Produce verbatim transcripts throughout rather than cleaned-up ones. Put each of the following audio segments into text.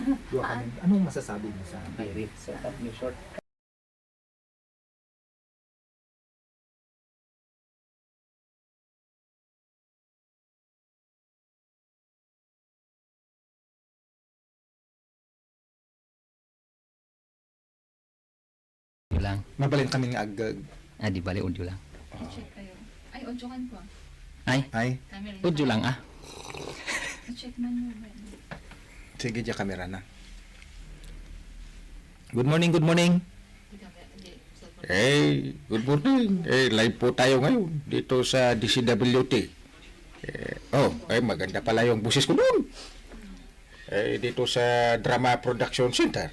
Dua kami. Anong masasabi mo sa Sorry, so cut you short. Yun lang. Mabalin kaming ag-, Ah, di bali, audio lang. Check kayo. Ay, audio kan ko. Ay, Ay, camera. Audio lang, ah. Check man mo. Sige, diya camera na. Good morning, good morning. Hindi, hindi. Eh, good morning. Eh, live po tayo ngayon dito sa D C W T. Eh, oh, ay, maganda pala yung boses ko noon. Eh, dito sa Drama Production Center.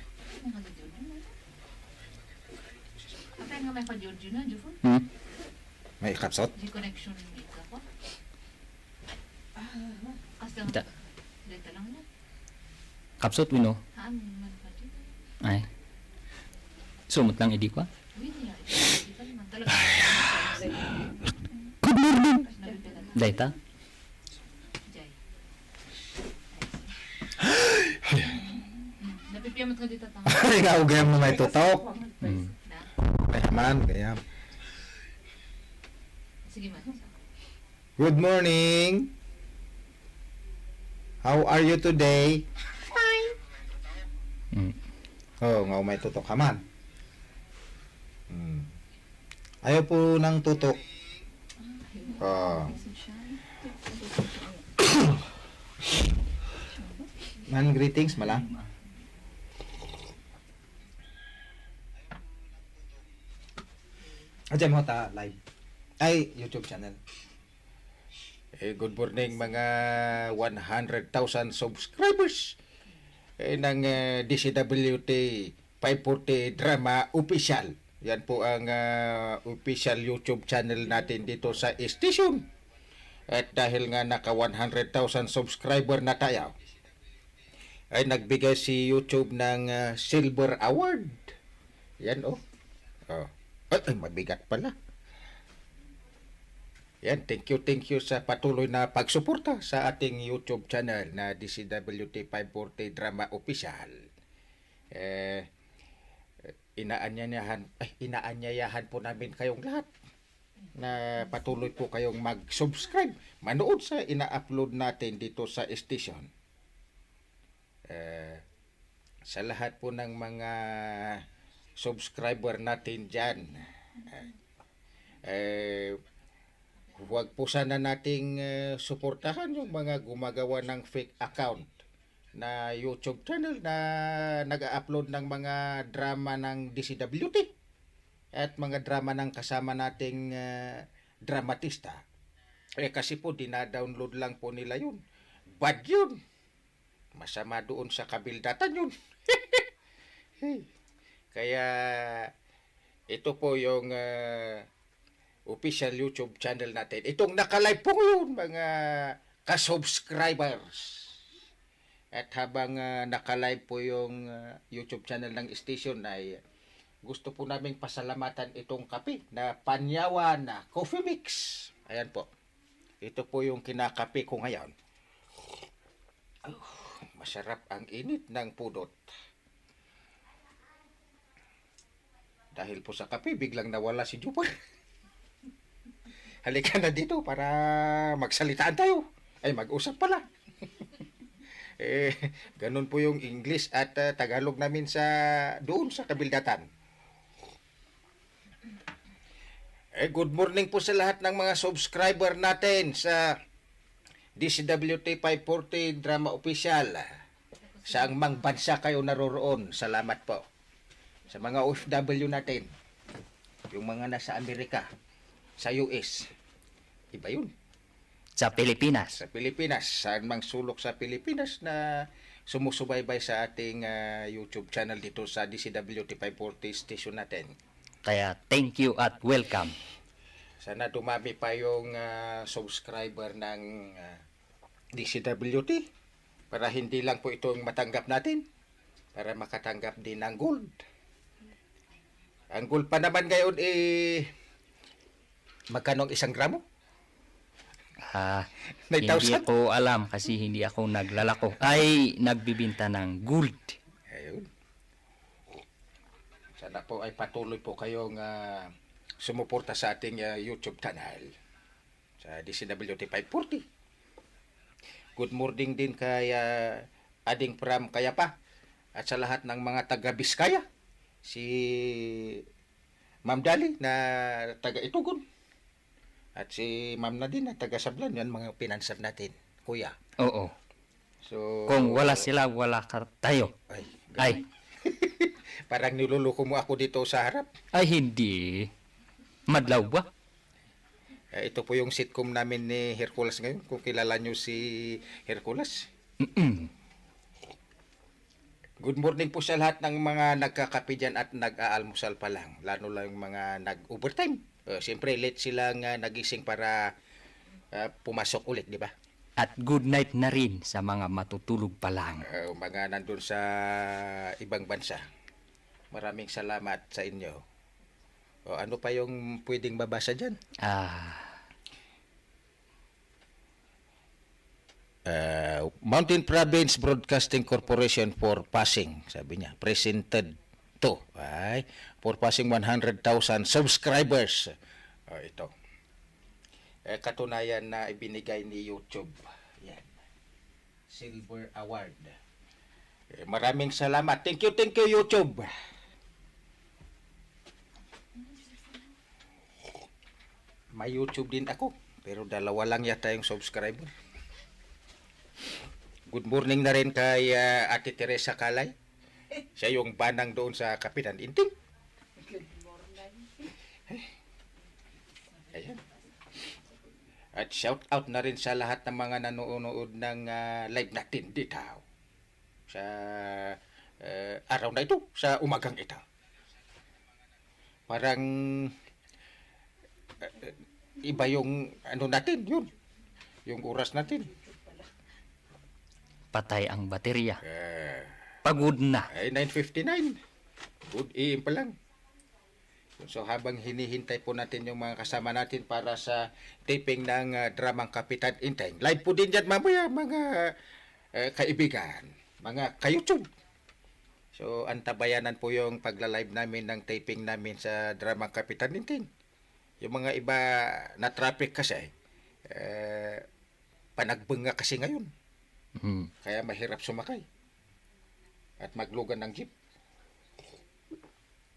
Atay nga may pa-Giorgio na, Jufon. Hmm? May kapsot? Di connection ni Ika ko. Kasi Da- data lang na. Kapsot, wino? Haan, man pa dito. Ay. Sumot lang, idi ko, ah. Win niya, ito, ito naman talaga. Good morning. Dayta? Jay. Napipiyamat ka dito, tama? Ay, nga, ugay mo may tutok. Mm. Ay, man, gayam. Sige, man. Good morning. How are you today? Fine. Mm. Oh, nga umay tutok ka man. Mm. Ayaw po ng tutok. Ah. Man, greetings, mala. Adyan mo ta live. Ay, YouTube channel. Eh, good morning, mga one hundred thousand subscribers, eh, ng, eh, D C W T five forty Drama Official. Yan po ang, ah, official YouTube channel natin dito sa station. At dahil nga naka one hundred thousand subscriber na tayo, ay nagbigay si YouTube ng, ah, Silver Award. Yan, oh. Oh. Ay, ay, mabigat pala. Yan, thank you, thank you sa patuloy na pagsuporta sa ating YouTube channel na D C W T five forty Drama Official. Eh, inaanyayahan, ay, inaanyayahan po namin kayong lahat na patuloy po kayong mag-subscribe, manood sa ina-upload natin dito sa station. Eh, sa lahat po ng mga subscriber natin dyan, eh, eh, huwag po sana nating, eh, suportahan yung mga gumagawa ng fake account na YouTube channel na nag-a-upload ng mga drama ng D C W T at mga drama ng kasama nating, eh, dramatista. Eh, kasi po, dina-download lang po nila yun. Bad yun. Masama doon sa kabildatan yun. Kaya, ito po yung, ah, official YouTube channel natin. Itong naka-live po ngayon, mga ka-subscribers. At habang, ah, naka-live po yung, ah, YouTube channel ng station, ay gusto po naming pasalamatan itong kape na Panyawan na Coffee Mix. Ayan po. Ito po yung kinakape ko ngayon. Oh, masarap ang init ng pudot. Dahil po sa kape, biglang nawala si Jupar. Halika na dito para magsalitaan tayo. Ay, mag-usap pala. Eh, ganun po yung English at, ah, Tagalog namin sa doon sa kabildatan. Eh, good morning po sa lahat ng mga subscriber natin sa D C W T five forty Drama Official. Saang mang bansa kayo naroroon, salamat po. Sa mga O F W natin, yung mga nasa Amerika, sa U S, iba yun. Sa Pilipinas. Sa Pilipinas, saan mang sulok sa Pilipinas na sumusubaybay sa ating, ah, YouTube channel dito sa D C W T five forty station natin. Kaya thank you at welcome. Sana dumami pa yung, ah, subscriber ng, ah, D C W T para hindi lang po ito ang matanggap natin, para makatanggap din ng gold. Ang gold pa naman ngayon, eh, magkano ang isang gramo? Ah, hindi Nine thousand? Ko alam kasi hindi ako naglalako. Ay, nagbibinta ng gold. Ayun. Sana po ay patuloy po kayong, ah, sumuporta sa ating, ah, YouTube channel, sa D C W T five forty. Good morning din kay, ah, Ading Pram Kayapa at sa lahat ng mga taga Biskaya. Si Ma'am Dali na taga Itugon. At si Ma'am Nadine na taga Sablan, yan mga pinanser natin, kuya. Oo. So, kung wala sila, wala ka, tayo. Ay, ay. Parang niloloko mo ako dito sa harap. Ay, hindi. Madlaw ba? Eh, ito po yung sitcom namin ni Hercules ngayon, kung kilala nyo si Hercules. Mm-mm. Good morning po sa lahat ng mga nagkakape dyan at nag-aalmusal pa lang, lalo lang yung mga nag-overtime. Eh, siyempre, late sila nga nagising para, ah, pumasok ulit, di ba? At good night na rin sa mga matutulog pa lang. Eh, mga nandun sa ibang bansa. Maraming salamat sa inyo. O, ano pa yung pwedeng mabasa dyan? Ah, Uh, Mountain Province Broadcasting Corporation for passing, sabi niya, presented to, ay, for passing one hundred thousand subscribers. Oh, ito. Eh, katunayan na ibinigay ni YouTube. Yan. Silver Award. Eh, maraming salamat. Thank you, thank you, YouTube. May YouTube din ako, pero dalawa lang yata yung subscriber. Good morning na rin kay, ah, Ate Teresa Kalay. Siya yung banang doon sa Kapitan Inting. Good morning. Ayan. At shout out na rin sa lahat ng mga nanonood ng, ah, live natin dito sa, eh, araw na ito, sa umagang ito. Parang, eh, iba yung ano natin, yun. Yung oras natin. Patay ang baterya. Eh, pagod na. Ay, nine fifty-nine. Good A M pa lang. So, habang hinihintay po natin yung mga kasama natin para sa taping ng, ah, dramang Kapitan Inteng. Live po din dyan mamaya, mga, eh, kaibigan, mga ka-YouTube. So, antabayanan po yung pagla-live namin ng taping namin sa dramang Kapitan Inteng. Yung mga iba na traffic kasi, eh, panagbeng nga kasi ngayon. Mhm. Kaya mahirap sumakay. At maglugan ng jeep.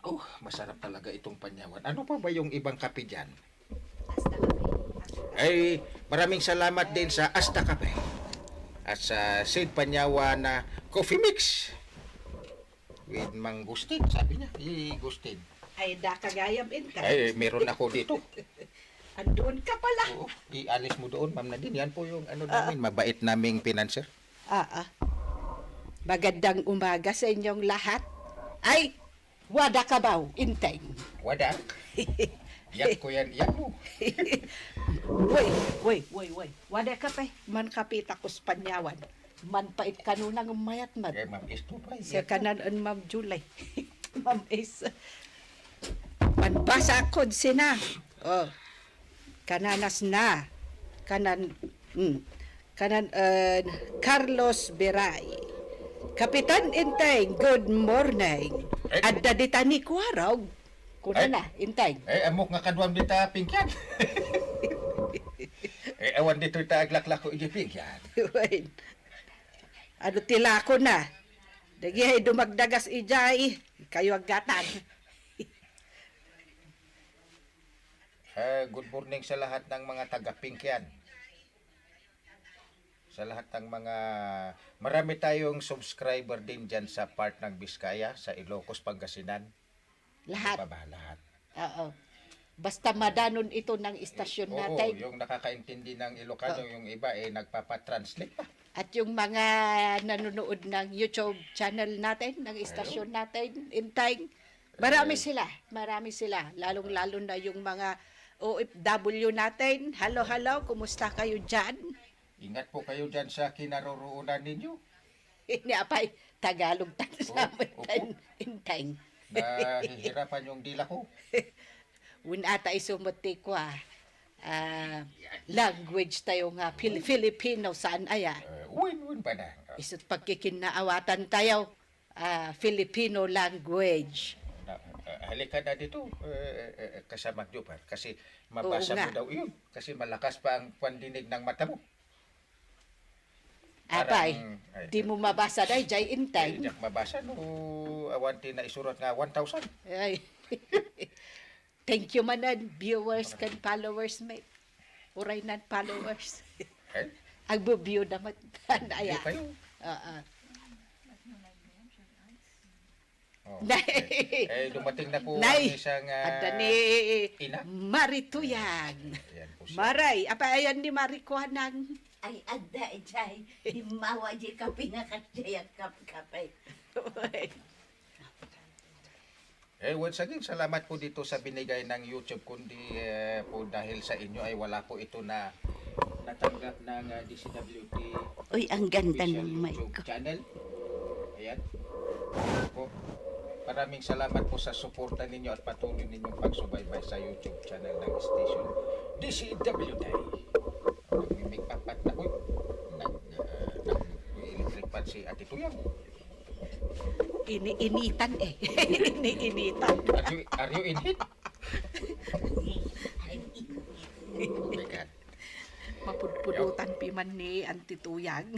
Oh, masarap talaga itong panyawan. Ano pa ba yung ibang kape dyan? Ay, maraming salamat din sa Asta Cafe at sa Sid Panyawan na coffee mix with Mang Gustin, sabi niya. I Gustin. Ay, da kagayam, Inka. Ay, meron ako dito. Andun ka pala. Oo, ialis mo doon, Ma'am Nadine. Yan po yung ano namin, mabait naming financer. Ah, ah. Magandang umaga sa inyong lahat. Ay, wada ka ba, Inteng? Wada? Yak ko yan, yak mo. Way, way, way, way. Wada ka pa, man kapita ko sa panyawan. Man pait kanunang mayat mat. Eh, Ma'am Esto pa, siya yak. Kanan en Ma'am Julie. Ma'am Ace. Manbasa kod sina. Oh. Kananas na. Kanan, mm. Kanan, eh, Carlos Beray. Kapitan Inteng, good morning. Eh. Adda dita ni Kuarog. Kuna na, Inteng. Eh, amok nga kaduam dita, Pingkian. Eh, awan dito ita aglaklako iti Pingkian. Wen. Ano ti lako na? Dagi ay dumagdagas ijay. Kayo aggatang. Eh, good morning sa lahat ng mga taga Pingkian. Sa lahat ng mga, marami tayong subscriber din dyan sa part ng Biskaya, sa Ilocos, Pangasinan. Lahat. Di ba ba? Lahat. Oo. Basta madanon ito ng istasyon. Eh, oo, natin. Yung nakakaintindi ng Ilocano, oo, yung iba, eh, nagpapatranslate pa. At yung mga nanonood ng YouTube channel natin, ng istasyon natin, Inteng, marami sila, marami sila. Lalong-lalo na yung mga O F W natin. Hello, hello, kumusta kayo dyan? Ingat po kayo dyan sa kinaroroonan ninyo. Ini apay, Tagalog tayo sa amin, opo. Inteng. Nahihirapan yung dila ko. Win ata isumot ti kwa. ah, language tayo nga Fil-, Filipino, saan aya? Eh, wen, wen pa na. Isu't pagkikinnaawatan tayo, ah, Filipino language. Na, ah, halika na dito, eh, eh, eh, kasama niyo pa. Kasi mabasa Oo nga. mo daw iyon. Kasi malakas pa ang pandinig ng mata mo. Apay, parang, ay, di mo mabasa dayjay, Enteng. Ay, diak mabasa no awan ti naisurat nga one thousand. Ay. Thank you manen, viewers ken followers, may. Uray nan followers. Eh? Agbo-view naman. Aya. View kayo. Oo. Oh, okay. Eh, dumating na po Nay, ang isang, ah, adda ni ina. Mari Tuyang. Ayan po siya. Maray, apa ayan ni Mari Kuanang? Ay, adda, ijay. Himmawa, ijay kape nga, ijay ang kap-, kape. Eh, once again, salamat po dito sa binigay ng YouTube, kundi, eh, po dahil sa inyo ay wala po ito na natanggap ng, ah, D C W T Uy, ang ganda official ng mic YouTube ko. channel. Ayan. Po. Maraming salamat po sa suporta ninyo at patuloy ninyong pagsubaybay sa YouTube channel ng station D C W T. Nagmimik-up at naku, nag, ah, nag-electric fan si Ate Tuyang. Iniinitan eh. Iniinitan. Are you, are you in heat? Oh my God. Mapudpudutan pi man ni Auntie Tuyang.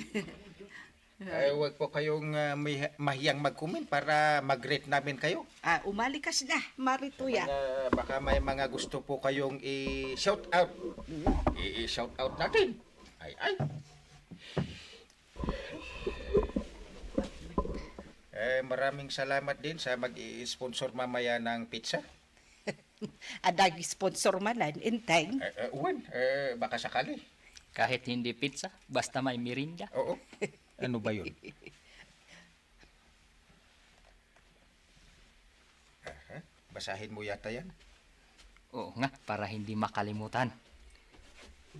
Eh, wag po kayong, ah, may-, mahiyang mag-comment para mag-greet namin kayo. Ah, umalikas na, Mari Tuyang. Mga, baka may mga gusto po kayong i-shout out. Mm. I-, i-shout out natin. Ay, ay. Eh, maraming salamat din sa mag-i-sponsor mamaya ng pizza. Adda ag-sponsor manen, Enteng? Eh, eh, wen, eh, baka sakali. Kahit hindi pizza, basta may merienda. Oo. Ano ba yun? Aha. Basahin mo yata yan. Oo nga, para hindi makalimutan.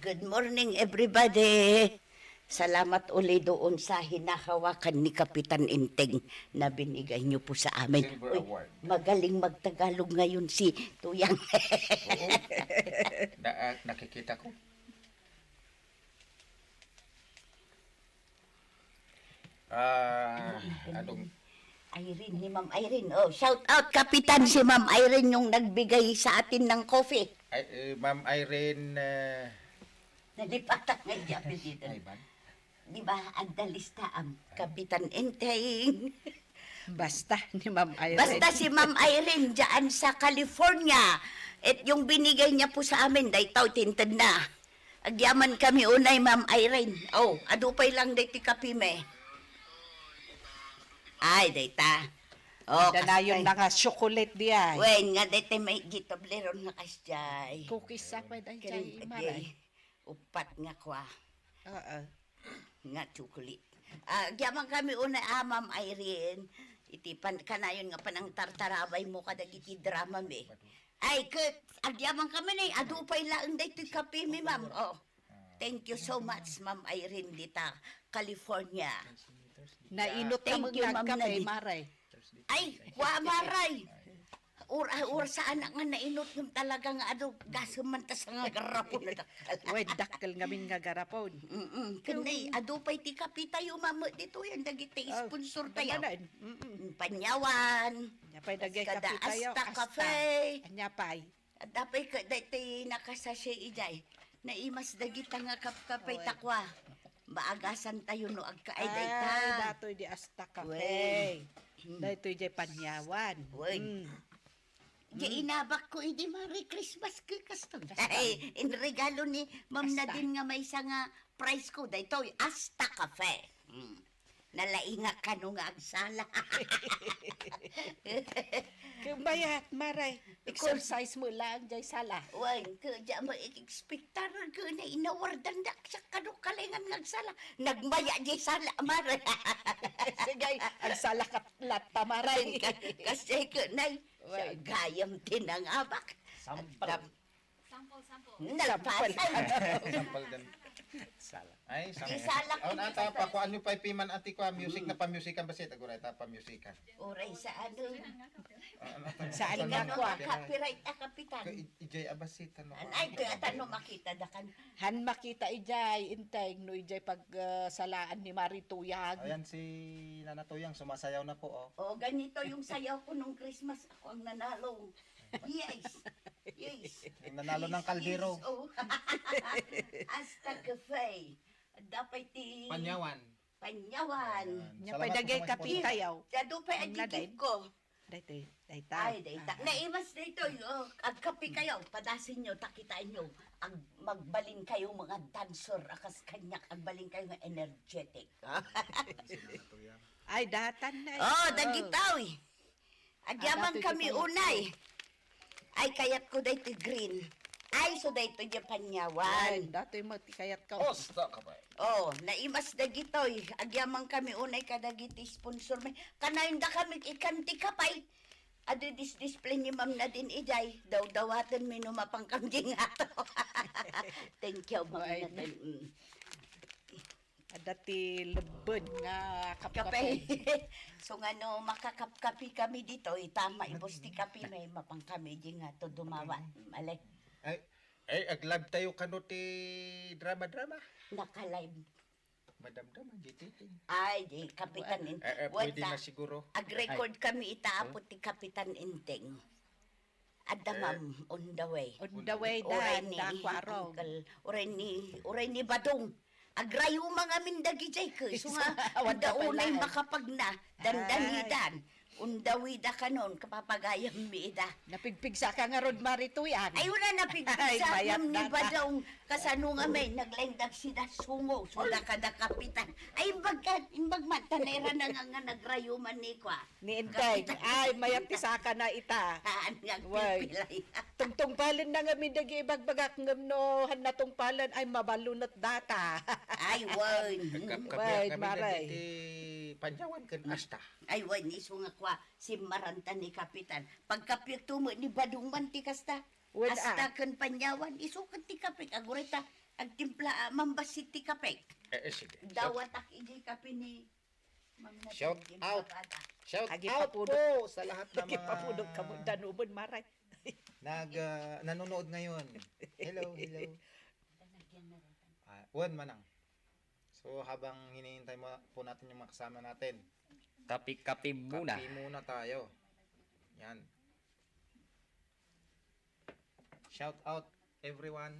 Good morning, everybody. Salamat uli doon sa hinahawakan ni Kapitan Enteng na binigay niyo po sa amin. Silver Uy, Award. Magaling magtagalog ngayon si Tuyang. Oo. Na, ah, nakikita ko. Ah, anong Irene, ni Ma'am Irene. Oh, shout out, Kapitan, si Ma'am Irene yung nagbigay sa atin ng coffee. Ay, eh, Ma'am Irene, eh, Nalipatak nga di apelyido. Ay, ba? Di ba, agda lista am Kapitan Enteng? Basta ni Ma'am Irene. Basta si Ma'am Irene dyan sa California. At yung binigay niya po sa amin, daytaw, tinted na. Agyaman kami unay, Ma'am Irene. Oh, adu pay lang daytoy kape mi. Ay, dayta. Oh, Danayon kastay. Na nga chocolate di ay. Wen, nga dayta may gitobleron nga kasjay. Cookies sa pwede ay Kaya, jay, Maray. Upat nga kwa. Oo. Nga chocolate. Ah, agyaman kami una, ah, Ma'am Irene. Iti pan-, kanayon nga panangtartarabay mo kadagiti drama mi. Ay, ket, agyaman kami ni, adu pay laeng daytoy kape mi, ma'am. Oh. Thank you so much, Ma'am Irene dita, California. Nainot ka Thank you, Ma'am magkagkape, Nadine. Maray. Ay, wa, Maray. Or, ah, or sa anak nga nainot ngem talaga nga adu, gasem man ta sa nga garapon na dakkel. Wen, dakkel ngamin nga garapon. Mm-mm. Ken nay, adu pay ti kape tayo, ma'am, ditoy, dagiti Oh, sponsor tayo. Damanan. Mm-mm. Panyawan. Anya pay dagiti Kada kape tayo, Asta Asta. Cafe. Anya pay? Adda pay ka, daytoy nakasachet idiay. Naimas dagita nga kapkapay Oy. Takwa. Maagasan tayo no agkaay dayta. Ay, datoy di Asta Cafe. Wen. Hmm. Daytoy jay panyawan. Wen. Hmm. Di Hmm. inabak ko idi Merry Christmas ko kasto. Asta. Ay, in regalo ni Ma'am Asta. Nadine nga maysa nga prize ko, daytoy Asta Cafe. Hmm. Nalaingak kano nga agsala. Ket mayat, Maray. Exercise mo lang, jay sala. Wen, ket di mo expectar ket na inawardan dak siya kano kalingan nga agsala. Nagmaya jay sala, Maray. Sige, agsala ka latta, Maray. Ka-, kasi ket nay, Wen. Gayam ti nangabak. Sample. Dam-, Sample, sample. Nalpasan. Sample din. Sala. Ay, sa Di sala, Oh, nata, copyright. Pakuan niyo pa piman ati ko, ah, music na pamusikan ba siya? Taguray ta pamusikan. Uray sa ano. Ah, ano, Saan Saan nga nga kuan? Copyright a kapitan. Ka-, i-, ijay abasita no. An-, ay, kaya ta no makita da kan. Han makita ijay, inteng no ijay pag, ah, salaan ni Mari Tuyang. Ayan si Nana Tuyang, sumasayaw na po, oh. Oh, ganito yung sayaw ko nung Christmas. Ako ang nanalo. Yes. Yes. Ang nanalo ng Yes, kaldero. yes. Oh. Hasta cafe. Dapat ti Panyawan. Panyawan. Ayan. Nya Salamat pwede po sa gay mga kape sponsor. Tayaw. Dado pa Ang adjective nadain. Ko. Daytoy, dayta. Ay, dayta. Ah. Naimas daytoy, oh. Agkape kayo, padasin nyo, takitain nyo. Ag-, magbalin kayo mga dancer, akas kanyak, agbalin kayo nga energetic. Ay, datan na eh. Oh, Oh. Dagitoy. Agyaman Ah, datoy kami ti kayat unay. Ko. Ay, kayat ko daytoy green. Ay, so daytoy di Ay, panyawan. Datoy mo ti kayat ko. Osta ka ba? Oh, naimas dagitoy. Agyaman kami unay kadagiti sponsor mi. Kanayon da kami ikan ti kapay. Adu dis-display ni Ma'am Nadine ijay. Daw-dawaten mi no mapangkam di ngato. Thank you, Ma'am Ay, Nadine. Mm. Adda ti lebben nga Kape. Kapkape. So nga no makakapkape kami dito, itama ibos ti kape, may mapang kami di nga to dumawa. Mali. Ay, ay, ag-live tayo kano ti drama-drama. Naka-live. Madamdam, ang gititin. Ay, di, Kapitan Int-, Eh, eh, pwede na siguro. Ag-record Ay. Kami ita, apo ti Kapitan Inteng. Adda, Eh. Ma'am, on the way. On the way, Uray dan, ni dan, Kuarong. Uncle, uray ni, uray ni Badong. Agrayuma ngamin dagijay, ke. So nga, awan adda ka pala, unay eh. Makapagna, dandanidan. Ay. On the way da kanon, kapapagayam mi ida. Napigpigsa ka nga rod, Mari Tuyang. Ay, wala napigpigsa Ay, mayat ngem ni data. Badong. Kasano nga may naglaindag sida sungo, so daka-daka Kapitan. Ay, imbag ka, imbag man, tanay ra na nga, nga nagrayuman ni kwa. Ni Inteng. Ay, mayat ti saka na ita. Haan nga Way. Agpipilay. Tungtungpalen na nga mi dagi ibagbagak ngem no han natungpalen ay mabalunot data. Ay, wen. Kap-, Way, kapiak kami maray. Dagiti panyawan ken asta. Ay, wen, isu nga kwa, simmaranta ni Kapitan. Pagkapiak tumo ni Badungman ti kasta. Wen, Asta ah. Ken panyawan, isu ken ti kapik. Agurita, agtimpla, ah, mambassit ti kapik. Eh, eh, sige. Dawatak ijay kape ni Ma'am Shout Nadine out. Papada. Shout Agi out papudot. Po sa lahat ng Agi mga papudot kamo, danuman, maray. Nag, ah, nanonood ngayon. Hello, hello. Ah, wen, manang. So, habang hinihintay mo, po natin yung mga kasama natin. Kape-kape muna. Kape muna tayo. Yan. Shout out, everyone.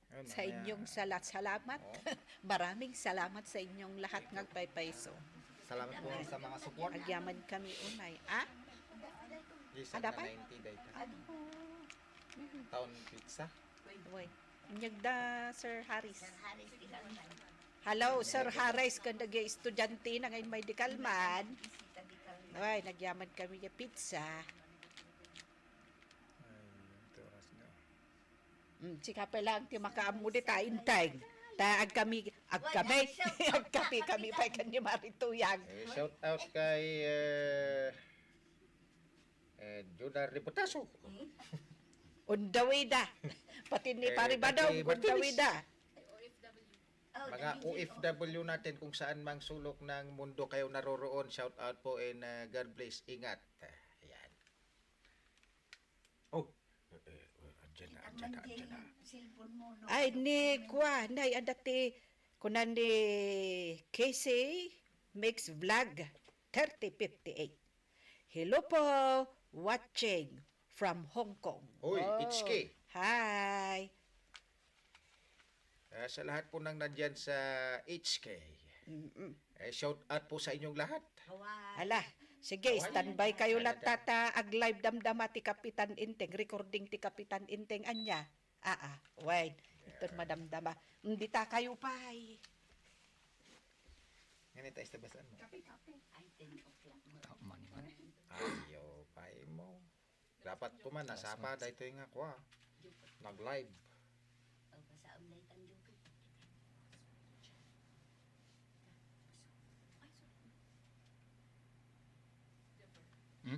Ayun, Sa mamaya. Inyong sala-, salamat. Oo. Maraming salamat sa inyong lahat nga agpaypayso. Salamat po sa mga support. Agyaman kami unay. Ah? Yes, Ada na pa? Ninety day ka. Town pizza. Uy, inyag da, Sir Harris. Sir Harris, di ka naman. Hello, Sir Harris, kung nag-estudyante na ngayon may dekalman. Ay, nagyaman kami niya pizza. Ay, ito oras na. Mm, sika pa lang ti makaammo di ta, intay. Ta, agkami, agkami, agkapi kami pa ikan ni Mari Tuyang. Eh, shout out kay, eh, eh, Juna Reputaso. On the way da. Pati ni Eh, Pari Badong, pati on the way Martinez. Da. Oh, Mga dali, O F W natin kung saan mang sulok ng mundo kayo naroroon, shout out po and, uh, God bless, ingat. Ayan. Oh, eh, eh, andyan na, andyan na, andyan na. Cellphone mo, no? Ay, ni, kwa, nay, adda ti, kunan ni K C Mix Vlog thirty fifty-eight. Hello po, watching from Hong Kong. Hoy, Oh. H K. Hi. Ah, sa lahat po ng nandyan sa H K. Mm-mm. Eh, shout out po sa inyong lahat. Hawaii. Hala, sige, Hawaii. Standby kayo Ano lahat, ta? Tata, ag-live damdama ti Kapitan Inteng, recording ti Kapitan Inteng, anya. Ah, ah, wait. Yeah. Ito madamdama. Hindi ta kayo pa, eh. Ngani tayo sa basaan mo? Kape, kape. Ay, ten o'clock mo. Oh, mani, mani. Ayo, pay mo. Dapat ko man, nasapa, daytoy nga, kwa. Nag-live. Oh, basta ang naitan yung Hmm?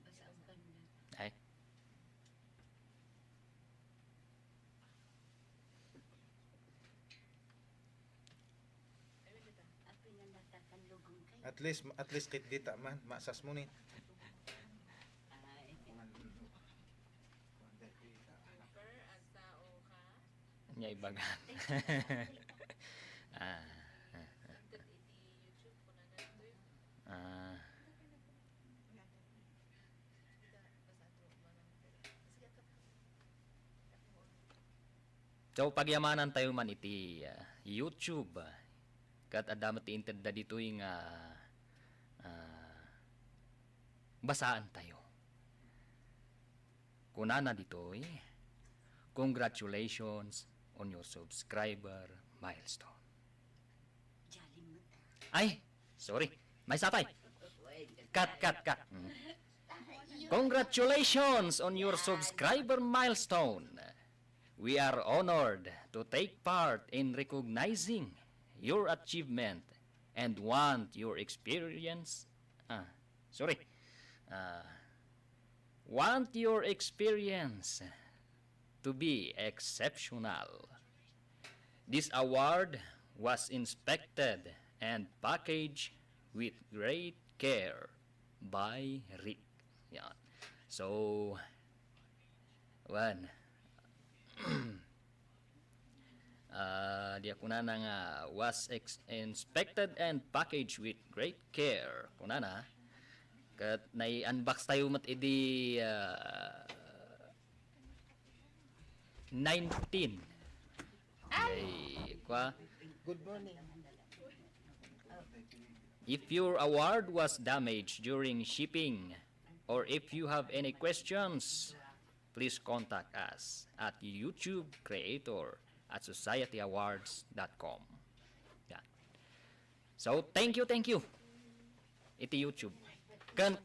Basta ang kanya. Ay. At least, at least kit dita man, masas mo ni. Nya ibagan. Ah, ah, ah. Ah. So, pagyamanan tayo man iti, ah, YouTube, ah, ket adda met ti intedda ditoy nga, ah, basaan tayo. Kunana ditoy, "Congratulations on your subscriber milestone." Ay, sorry. May sapay. Cut, cut, cut. Mm. Congratulations on your subscriber milestone. We are honored to take part in recognizing your achievement and want your experience, ah, sorry. Ah, want your experience to be exceptional. This award was inspected and packaged with great care by Rick. Yan. So, wan. Ah, dia kunana nga was ex-, inspected and packaged with great care. Kunana, ket nai-unbox tayo met idi, ah, nineteen. Ay, kwa. Good morning. If your award was damaged during shipping, or if you have any questions, please contact us at YouTube Creator at society awards dot com. Yan. So, thank you, thank you. Iti YouTube. Ken,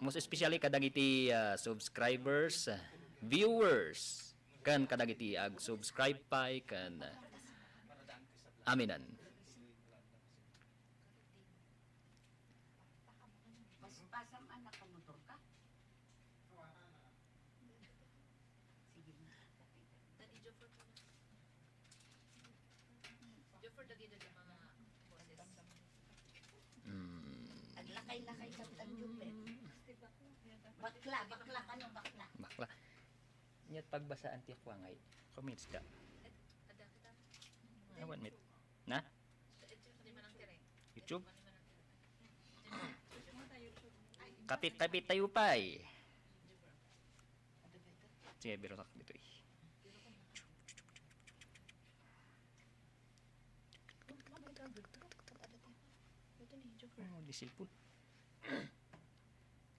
most especially kadagiti, ah, subscribers, ah, viewers, ken kadagiti ag-subscribe pay, ken, ah, aminan. Paspasam, anak, ka motor ka? Sige na. Dali, Joffer, ka na. Joffer, dali, dali, mga boses. Mm. Aglakay-lakay sa tan, Joffer. Bakla, bakla, kano, bakla. Bakla. Nya pagbasaan ti kuwangay. Comments da. Ada kita. Awan met. Na? YouTube? Kapit-kapit tayo pay. Sige, biro sak dito eh. Ito ni Joker. Oh, di cellphone.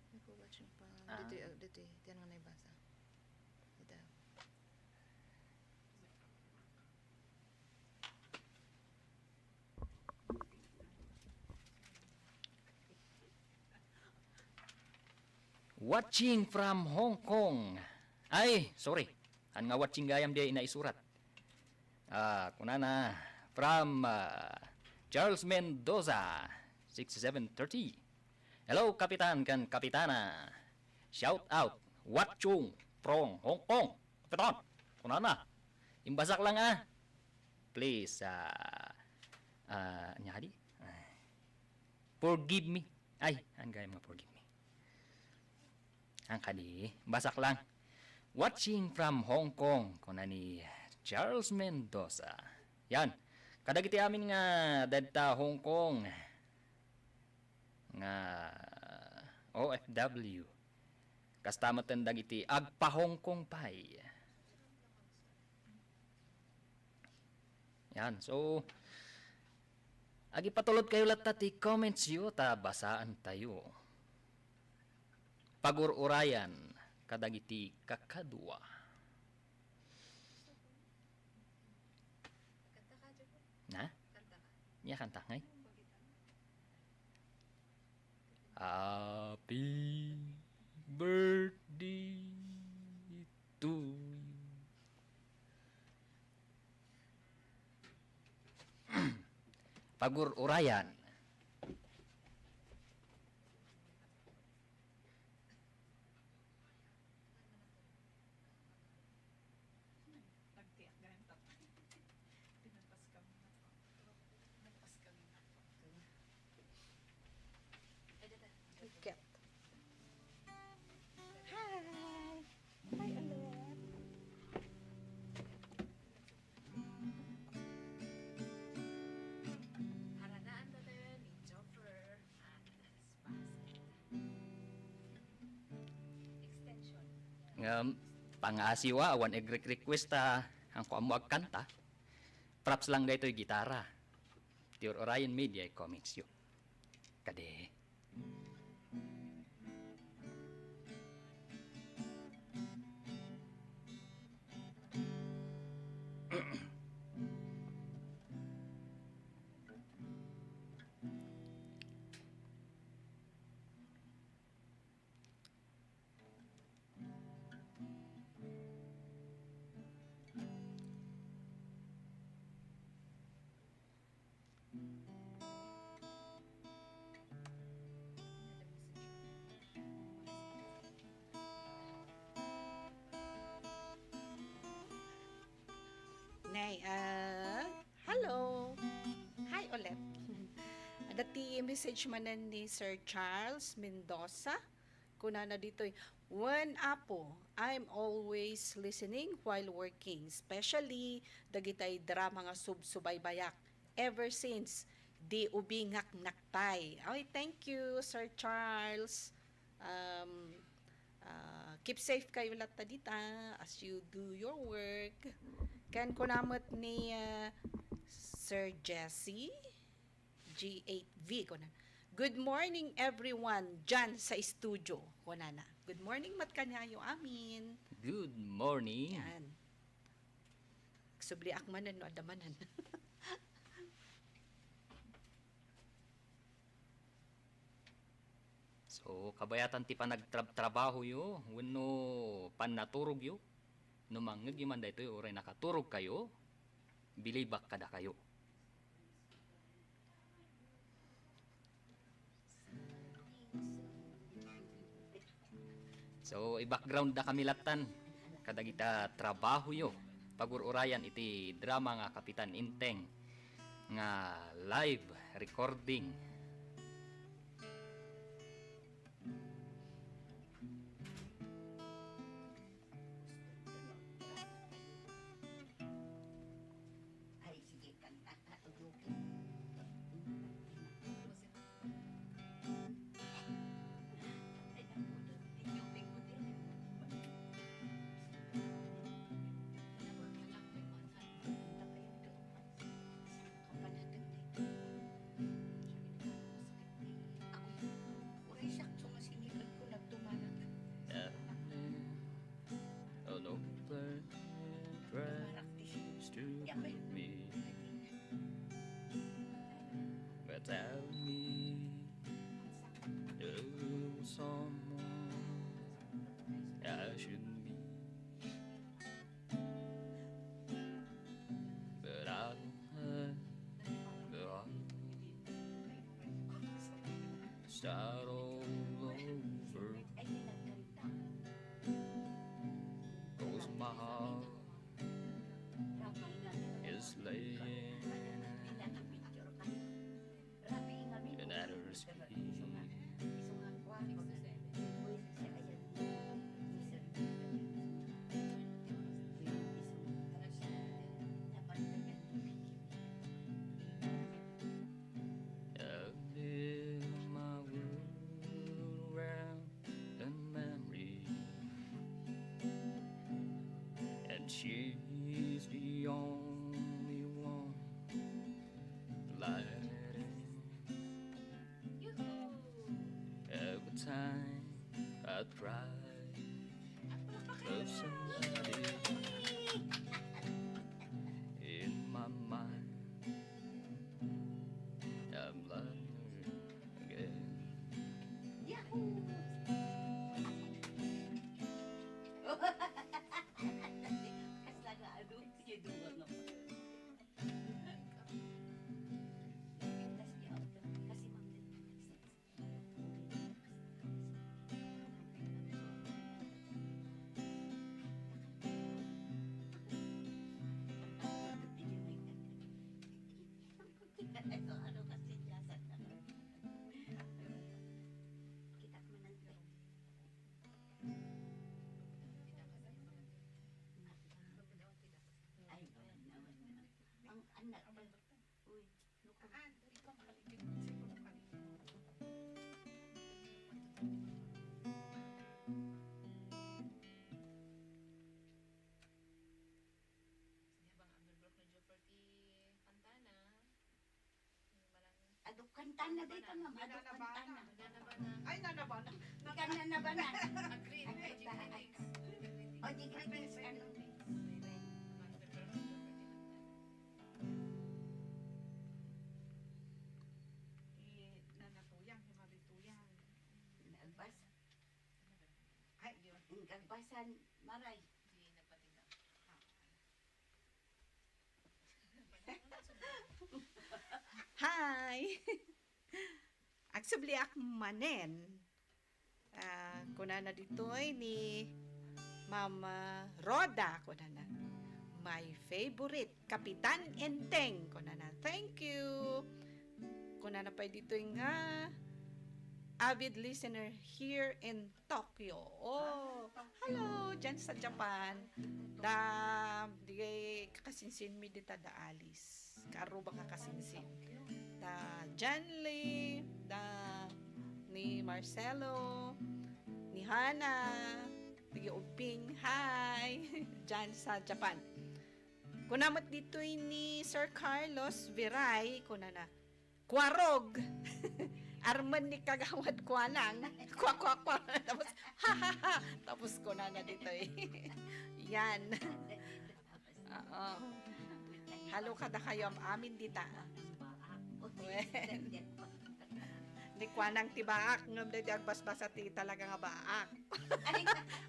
Nag-watching pa. Ah. Dito, ah, dito eh. Tiyan nga na ibasa. Ito. Watching from Hong Kong. Ay, sorry. Haan nga watching gayam diay naisurat. Ah, kunana, from, ah, Charles Mendoza, sixty-seven thirty. Hello, Kapitan ken Kapitana. Shout out, watching from Hong Kong. Kapitan, kunana. Imbasak lang, ah. Please, ah, ah, anya kadi? Ay. Forgive me. Ay, haan gayam nga forgive me. Haan kadi, basak lang. Watching from Hong Kong, kuna ni Charles Mendoza. Yan. Kadagiti amin nga dadta Hong Kong nga O F W. Kasta met dagiti agpa-Hong Kong pay. Yan. So, agipatulod kayo latta ti comments yo ta basaan tayo. Pagur-urayan kadagiti kakadua. Kanta ka, Jopper? Na? Kanta ka. Nya kanta ngay? Happy birthday to you. Pagur-urayan. Nagtiak ganun, Papa. Pinagpas kami na po. Nagpas kami na po. Um, pangasiwa, awan egre-request ta, ang kuan mo agkanta. Props lang daytoy gitara. Ti ur-urayen mi, diay comics yo. Kadi. Nay, ah, hello. Hi ulit. Adda ti message manen ni Sir Charles Mendoza. Kunana ditoy, "Wen, Apo, I'm always listening while working, especially dagitay drama nga subsubaybayak ever since di ubingak nakpay." Oy, thank you, Sir Charles. Um, ah, keep safe kayo latta dita as you do your work. Ken kuna met ni, ah, Sir Jesse, G eight V, kuna, "Good morning, everyone, dyan sa studio," kunana. Good morning met kaniayo amin. Good morning. Yan. Subliak manen no adda manen. So, kabayatan ti panagtrab-, trabahoyo wenno pannaturogyo, no mangngegyo man daytoy uray nakaturogkayo, bilibak kadakayo. So, i-background da kami lattan kadagita trabahoyo. Pagur-urayan iti drama nga Kapitan Enteng nga live recording. Ay, sige, kanta. Tutukin. Ay, naku, inyong tingkod yan. Naku, anak, may mga kapanatag na ito. Ako, uray sakto nga sinikat ko, nagtumanak. Yeah. An open dreams to me. But tell me, oh, someone I should meet. But I don't have the heart. Start all over. 'Cause my heart is laying in another's feet. I live my world around in memory, and she's the only one lighting. Every time I try of somebody in my mind, I'm loving her again. Yahoo! Kasla nga ano, sige, duwa nga. Kasi, ma'am, Tana dayta, ma'am. Adu, tana. Ay, nanabana. Ika nanabana. Agree, agree, agree. O, di greetings ka, no? Eh, nanatuyang, himabituyang. Nagbasa. Ay, yun. Ang kagbasan, Maray. Di nagpatingga. Hi! Agsubliak manen. Ah, kunana ditoy ni Ma'am, ah, Rhoda, kunana, "My favorite, Kapitan Enteng," kunana. Thank you. Kunana pay ditoy nga, "Avid listener here in Tokyo." Oh, hello, dyan sa Japan. Da, di kakasinsin mi dita da Alice. Kaarruba nga kasinsin. Da Janly, da ni Marcelo, ni Hana, ni Ubing. Hi! Dyan sa Japan. Kuna met ditoy ni Sir Carlos Viray, kunana, "Kuarog! Armen ni Kagawad Kuanang." Kwa, kwa, kwa. Tapos, "Ha, ha, ha!" Tapos kunana ditoy. Yan. Oo. Halo kadakayo am-amin dita. Wen. Ni Kuanang ti baak, ngem daydi agbasbasa ti talaga nga baak.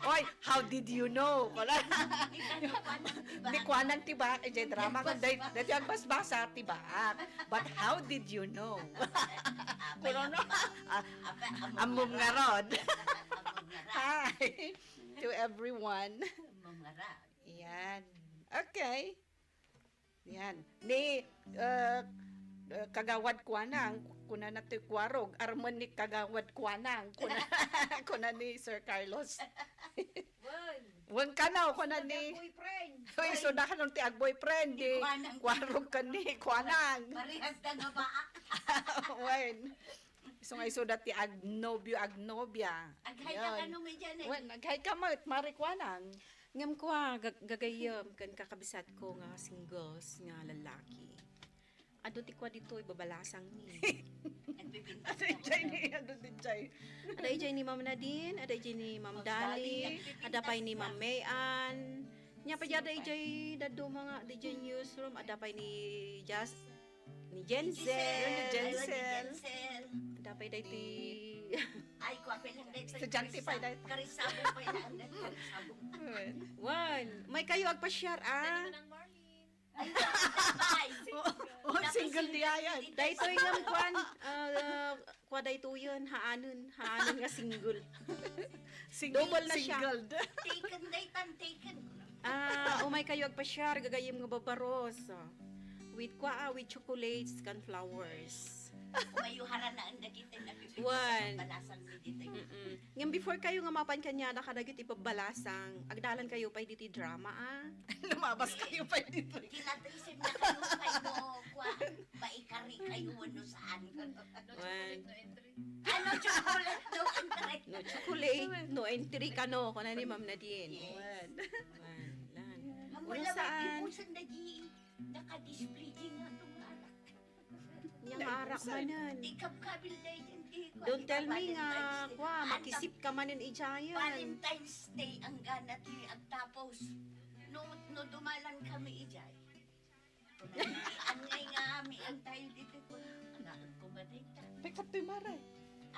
Oy, how did you know? Wala. Ni Kuanang ti baak, eh, drama ko, day, daydi agbasbasa ti baak. But how did you know? Kuno no? Ah, ammom ngarud. Hi to everyone. Yan. Okay. Yan. Ni, uh, uh, Kagawad Kuanang, kunana ti kuarog, armen ni Kagawad Kuanang, kuna, kuna ni Sir Carlos. Wen. Wen kano, kuna ni, boyfriend. Uy, so da kanon ti agboyfriend, ni di Kuanang. Kuarog ken ni Kuanang. Parehas da nga baak. Wen. So nga isu dati agnobio, agnobia. Aghay ka kano, Media, eh. Wen, aghay ka met, Mari Kuanang. Ngem kua, gag-, gagayyem ken kakabsatko nga singles nga lalaki. Adu ti kua ditoy, babalasang mi. Nagbibintas. Adu ijay ni, adu ijay. Ada ijay ni Ma'am Nadine, ada ijay ni Ma'am Dali, ada pay ni Ma'am Mayan. Nya pay ada ijay dadduma nga, ijay newsroom, ada pay ni Jas-, ni Jensel. Ni Jensel. Ni Jensel. Ada pay daytoy. Ay, kua pay lang daytoy. Estudyante pay daytoy. Karisabong pay lang daytoy. Karisabong. Wen. Wen. May kayo agpa-share, ah. Pwede mo nang Marlene. Ay, ay. Oh, oh, single di ayan. Daytoy ngem kuan, ah, kua daytoyen, haanen, haanen nga single. Single, double na siya. Single. Taken daytan, taken. Ah, umay kayo agpa-share, gagayyem nga babaros. With kua, ah, with chocolates, cornflowers. Umayo haranaen dagiti nagpipintas. Wen. Balasan mi ditoy. Mm-mm. Ngem before kayo nga mapan kaniada kadagiti babbalasang, agdalan kayo pay ditoy drama, ah. Lumabas kayo pay ditoy. Ti natrisim na kayo pay no, kua, maikari kayo wenno saan. No chocolate, no entry. Ah, no chocolate, no entry. No chocolate, no entry kano, kuna ni Ma'am Nadine. Yes. Wen. Wen, lan. Ma'am, wala, saan? Ipusan na di, naka-display di nga itong arak. Nya nga arak manen. Di kabkabil daydiay, di ko. Don't tell me nga, Valentine's Day. Kua, makisip ka manen idiayen. Valentine's Day, anggana ti agtapos. No, no dumalan kami idiay. Angay nga amin tayo dito ko. Anak ko ba dito? May katoy, Mare.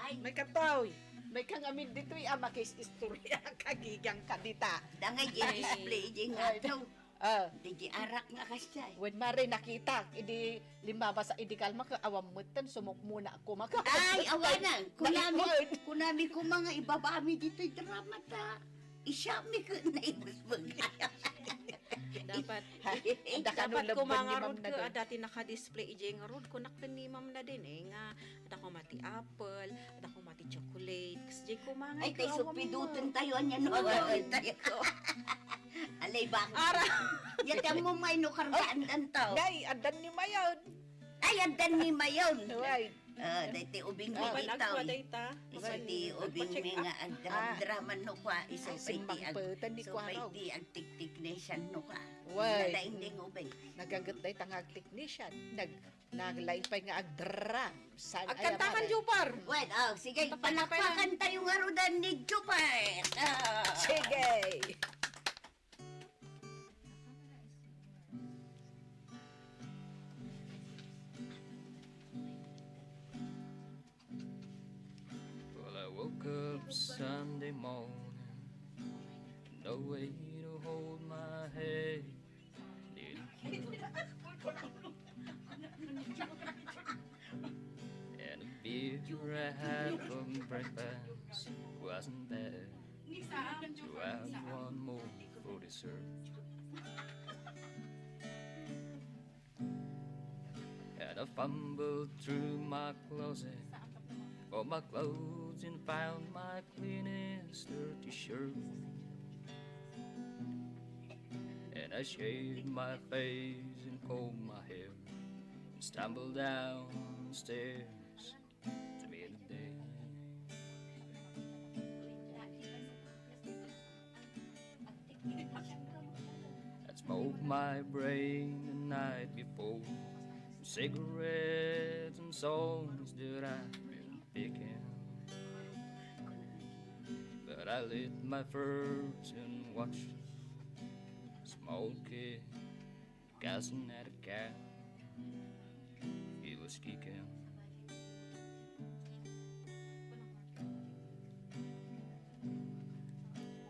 Ay. May katoy. May kang amin ditoy, ah, makis-istorya ka, gigang ka dita. Dangay, ay, display, di nga to. Ah. Di, di arak nga kasya, eh. Wen, Mare, nakita, idi limmabasa, idi kalma ka, awan metten, sumukmuna ako, maka. Ay, awanan. Kunami, kunami ko mga ibabami dito, drama ta. Isyami ko na ibusbag. Dapat, dapat ko mangarod ko, ah, dati naka-display ijay ngarud, kunak ken ni Ma'am Nadine, eh, nga, ada ko mati apple, ada ko mati chocolate, kas jay ko mangay. Ay, kay supiduten tayo, anya no, agawin tayo. Alay, bak-, ara. Yati mo may no kargaan tanto. Day, adan ni Mayon. Ay, adan ni Mayon. Right. Ah, dayta ubing mi dayta. Isu ti ubing mi nga agdraman-draman no kua, isu pay ti ag-, isu pay ti agtiktiknesian no kua. Way. Nadaing ding ubing. Nagaget dayta nga agtiknesian. Nag-, Naglaing pay nga agdram. Saan Agkanta aya kan, Jupar! Well, oh, sige, Kanta pa, kanta pa. Palakpakan tayo nga rudan ni Jupar. Ah. Sige. Well, I woke up Sunday morning, no way to hold my head. Didn't feel And a beer I had for breakfast wasn't bad. So I had one more for dessert. And I fumbled through my closet for my clothes and found my cleanest dirty shirt. And I shaved my face and combed my hair and stumbled downstairs to meet the day. I smoked my brain the night before, cigarettes and songs that I've been picking. But I lit my first and watched smoking. Cousin had a cat, he was kicking.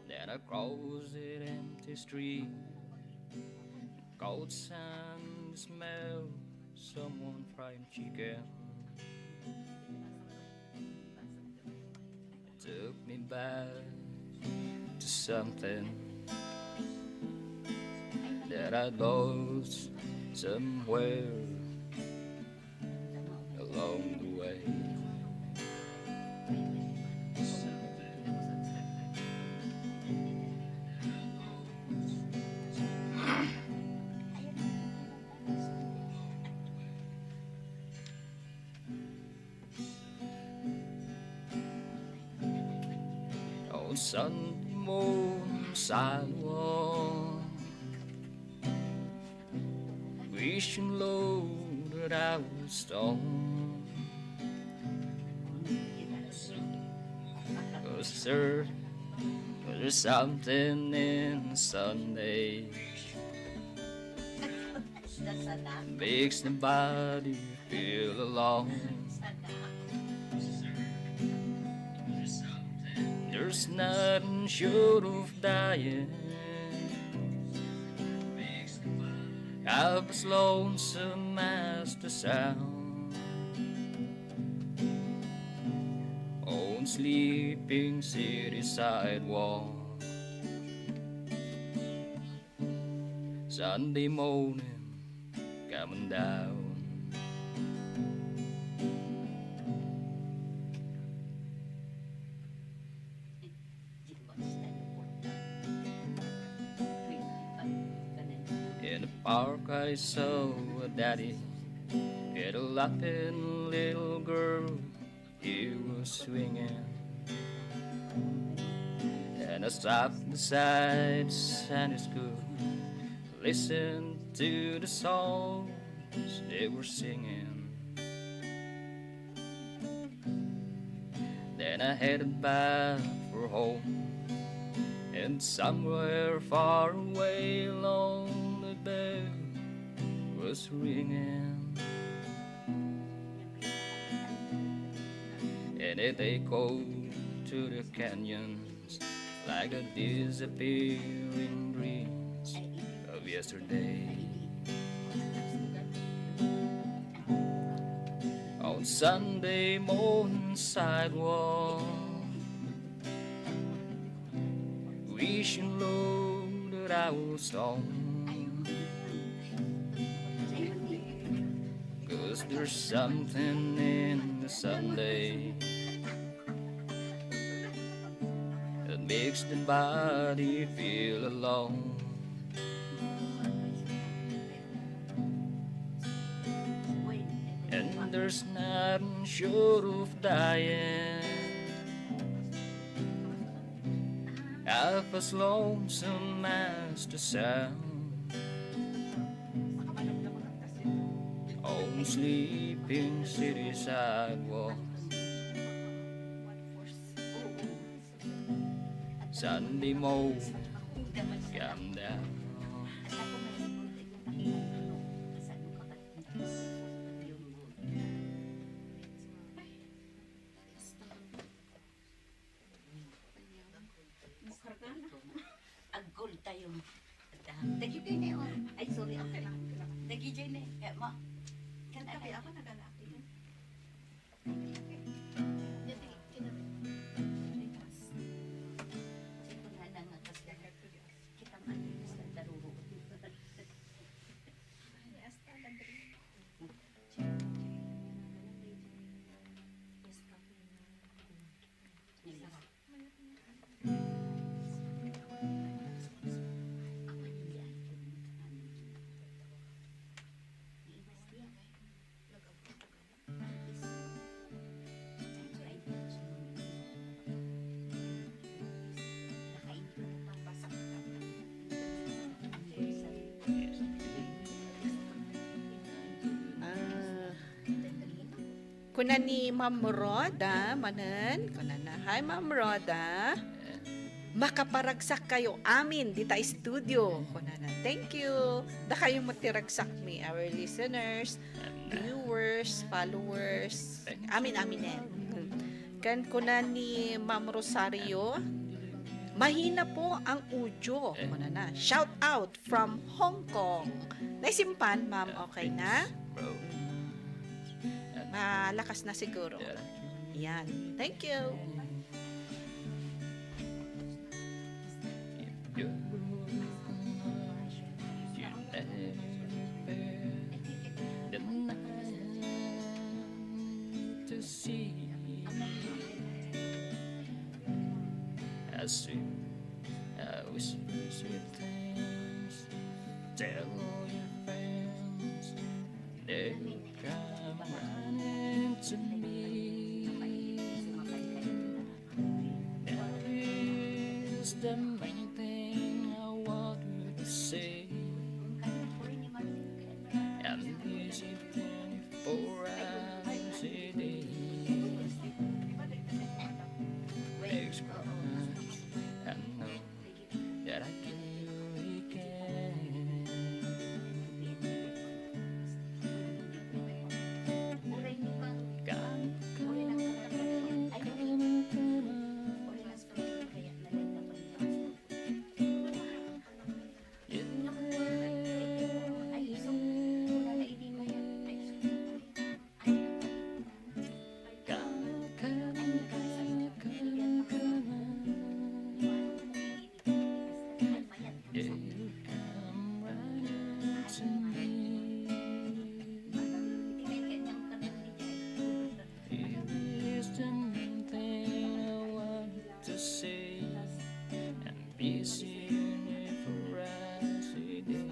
Then I crossed that empty street, cold sun smell, someone frying chicken. Took me back to something that I lost somewhere along the way. On Sunday morning sidewalk, wishing, Lord, that I was stoned. 'Cause there, 'cause there's something in Sunday makes the body feel alone. There's nothing short of dying, half as lonesome as the sound on sleeping city sidewalk. Sunday morning coming down. In the park I saw a daddy and a laughing little girl he was swinging. And I stopped beside Sunday school, listened to the songs they were singing. Then I headed back for home, and somewhere far away, lonely bell was ringing. And it echoed to the canyons like the disappearing dreams of yesterday. On Sunday morning sidewalk, wishing, Lord, that I was home. 'Cause there's something in the Sunday that makes the body feel alone. And there's nothing short of dying, half as lonesome as the sound on Sleeping city sidewalk. Sunday mo. Calm down. Agkol tayo. Dagiti na yun. Ay, sorry. Okay lang, okay lang. Dagiti na yun. Eh, ma. Kan tabi ako, nagana ako. Dati, kinabi. Ay, kunana nga kasi. Kita man, sa daruro. Ay, hasta la drink. Yes, kape na. Yes. Ah, kuna ni Ma'am Rhoda, manen, kunana, "Hi, Ma'am Rhoda. Makaparagsak kayo amin dita studio," kunana. Thank you. Dakayo met ti ragsakmi, our listeners, viewers, followers, amin-aminen. Ken kuna ni Ma'am Rosario, "Mahina po ang audio," kunana. Shout out from Hong Kong. Naisimpan, ma'am, okay na? Malakas na siguro. Yan. Thank you. To see. I see, I whisper sweet things. Tell all your friends, they come running to me. That is the main thing I want to say. I'm busy twenty-four hours a day. Express, I know that I can do it again. It is the main thing I want to say. I'm busy in a variety day.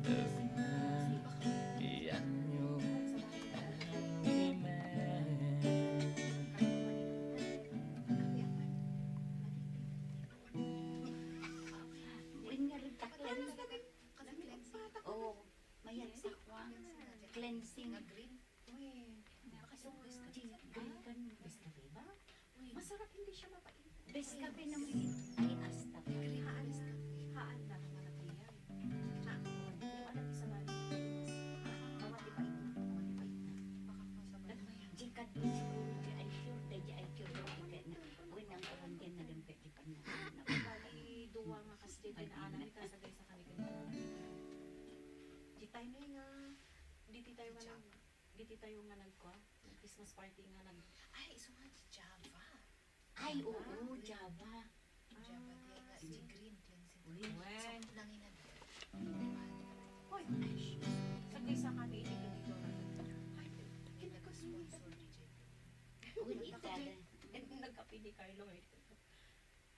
Of my, yeah, you and me, man. Buin nga rin taklan. Kasi cleansing. Oo. Mayat sa kwan. Cleansing. Nga green. Uy, nakasungkos ka. Green kan Nescafe ba? Uy. Masarap, hindi siya mapait. Best kape naman yun. Ay, hasta. Green Nescafe. Haan na, marami yan. Ha? Yung alam isa na, mawati pa ito. Mawati pa ito. Baka masabay. Jikat mo siguro dyan, ay sure na dyan, ay sure na dyan. Uy, nang kawan din na lang pwede pa na. Bali, duwa nga kasi dyan, pinaanan, kasagay sa kanilang. Di tayo na nga, di tayo nga nag-, di tayo nga nagkuha, Christmas party nga nag- Ay, isu nga di Java. Ay, oo, Java. Java, di nga, di green cleansing. Uy. Wen. So, nangina na. Hoy, ay, sh-, sa kaysa kami, hindi ka dito na. Ay, hindi ka sponsor ni Jen. Uy, ita. Eh, nagkape ni Carlo, eh.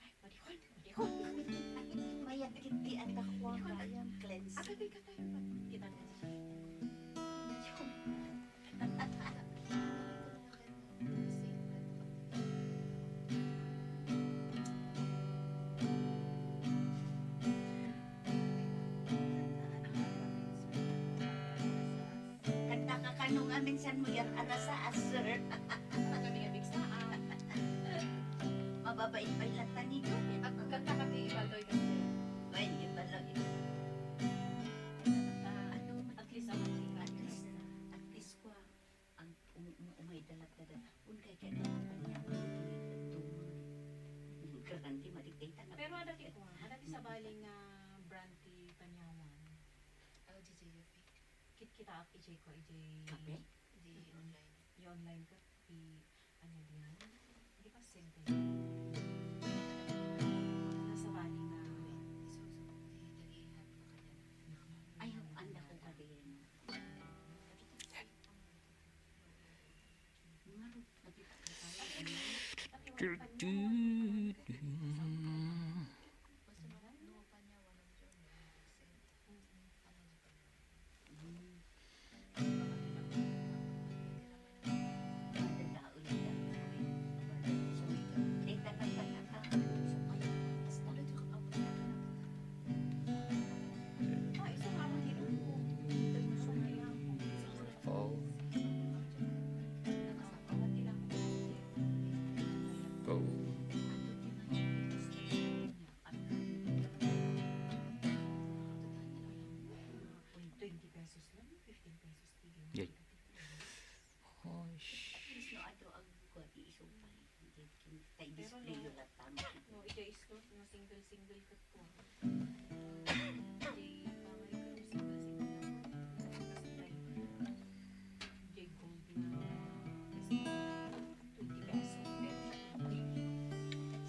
Ay, madihon, madihon. Mayat kiti at ako ang kayang cleanse. Agad ay katayo pa. Kita na siya. Ano nga minsan mo yan, arasa, ah, sir? Ano kami nga bigsa, ah? Mababain pa yung lata ni Joy. At ganda kami ibaloy kasi. Well, ibaloy. Ah, ano, at least, ang at least, at least kwa, ang um-, um-, umay dalat na dalat. Un kay kaya na ang kanya, ang grande, madikit na. Pero adati ko, adati sabali nga brand ti Panyawan. Oh, di J F A. Kit-, kita ak ijay ko, ijay kape? Di online. Di online ka, di, ano, di yan? Di ba, simple? Nasa bali nga. Ay, ang dako ka din. Nga ro, nakita ko tayo. Basta mga, no, Panyawan, no, John, no, Giselle. Mm. Oh. Oh. Twenty pesos lang, fifteen pesos. Yay. Oy. At least no, ato ang kuwan, iisupay. Kay display no, yung latang. No, ija islot nga single-single kat ko. Ija pangay ko, single-single ako. Tapos ija, ija gold na, twenty pesos.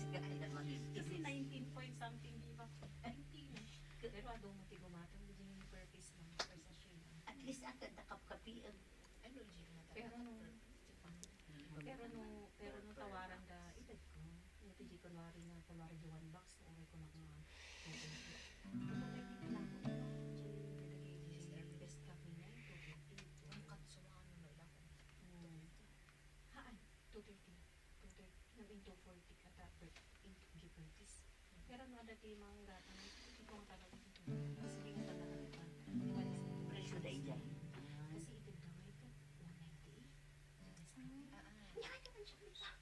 Sige, ay, lang mag-, kasi nineteen point something, di ba? Nineteen. Pero adu mo ti gumatang, di din yung per piece lang, per sachet lang. At least, ang ganda kapkapi, ang Pero no, pero no, pero no tawaran da edad ko. No, ti di kunwari nga, kunwari di one box, no, uray ko na nga, kumbaga, di na ako, no, di, di, di, best copy na, two fifty. Ang katsuan, no, lang. Hmm. Haan, two thirty. Two thirty. Naging two forty ka ta, per, in, di per piece. Pero no, dati mang gata, ito ang talaga ito. Sige, ang talaga ito. Presyo da iyan. Kasi ito daw ito, one ninety-eight. Nya, ito man siya, di ba?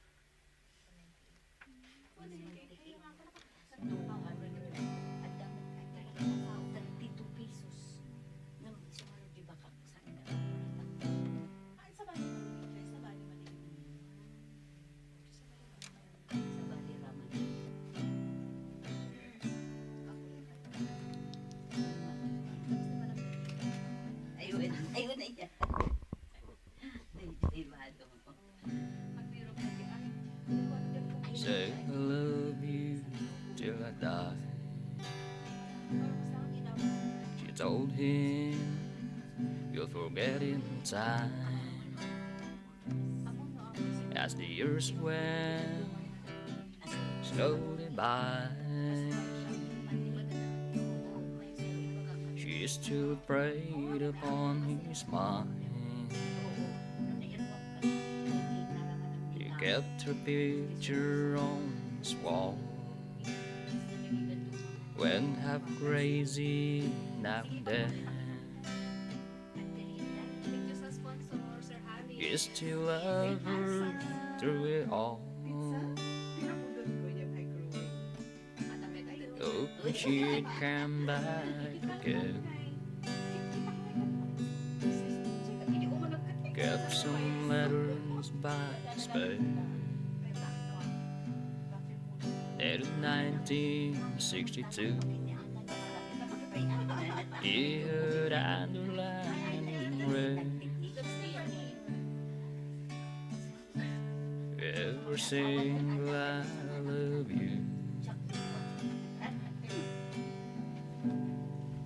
One ninety-eight. Kaya nga pala, sa two hundred. At dapat, at dapat, thirty-two pesos. Nang sumunod, di ba, ka, sa, ah, sa bali, sa bali, mali. Sabali raman. Ayun, ayun na iya. Ay, ay, bado. Say I love you till I die. She told him you'll forget in time. As the years went slowly by, she still preyed upon his mind. He kept her picture on his wall when half crazy, half dead. He still loved her through it all. Hoping she'd come back again. Kept some letters by spell. In nineteen sixty-two, he heard underlined in red, "Ever single I love you.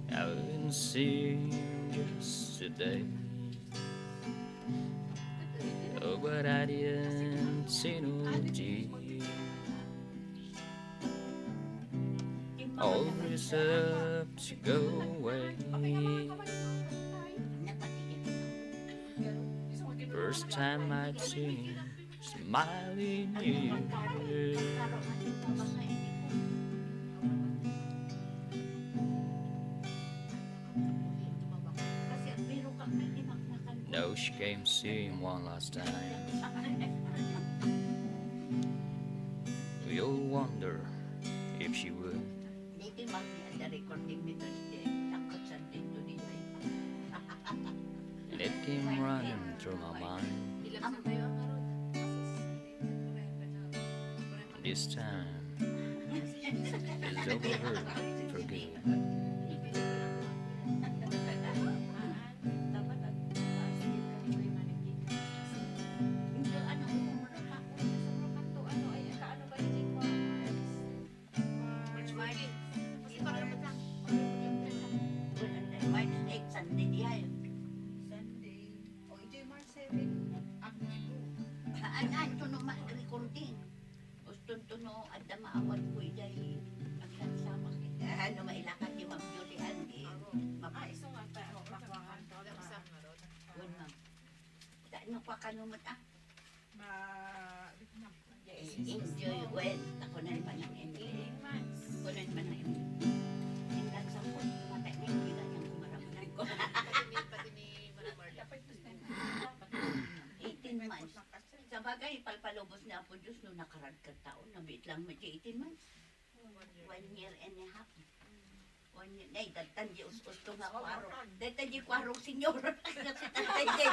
I haven't seen yesterday." Oh, but I didn't see no tears. All reserves go away. First time I'd seen him smiling years. No She came see him one last time. We all wonder if she would. Dito, ma'am, the recording ni Thursday. Takot sa dito ni Let him run through my mind. Ilabsan tayo ang karot. This time is over for good. March, March. March, March. March eight, Sunday diay. Sunday. O, idiay March seven, Agosto. An-, anto no ma-recording? Uston to no, adda maawan ko idiay. Aglansama. Ah, no mailakad ni Ma'am Julie Ann, di. Aro. Map- Ah, isu nga ta-, makuha. Wen, ma'am. Ta-, no, kwa kano met, ah. Ma-, Enjoy well. Ako na yung panang Emily. Eighteen months. Ako na yung panang Emily. Yung nagsampot, matay na yung bilang yung kumaramdam ko. Pati ni, pati ni Ma'am Marla. Eighteen months. Sa bagay, palpalubos ni Apo Diyos, no, nakaragkat taon, nabiit lang medyo eighteen months. One year and a half. One year. Nay, dagtan di us-, usto nga kuaro. Dagtan di kuaro, senyor. Kasi tatay di.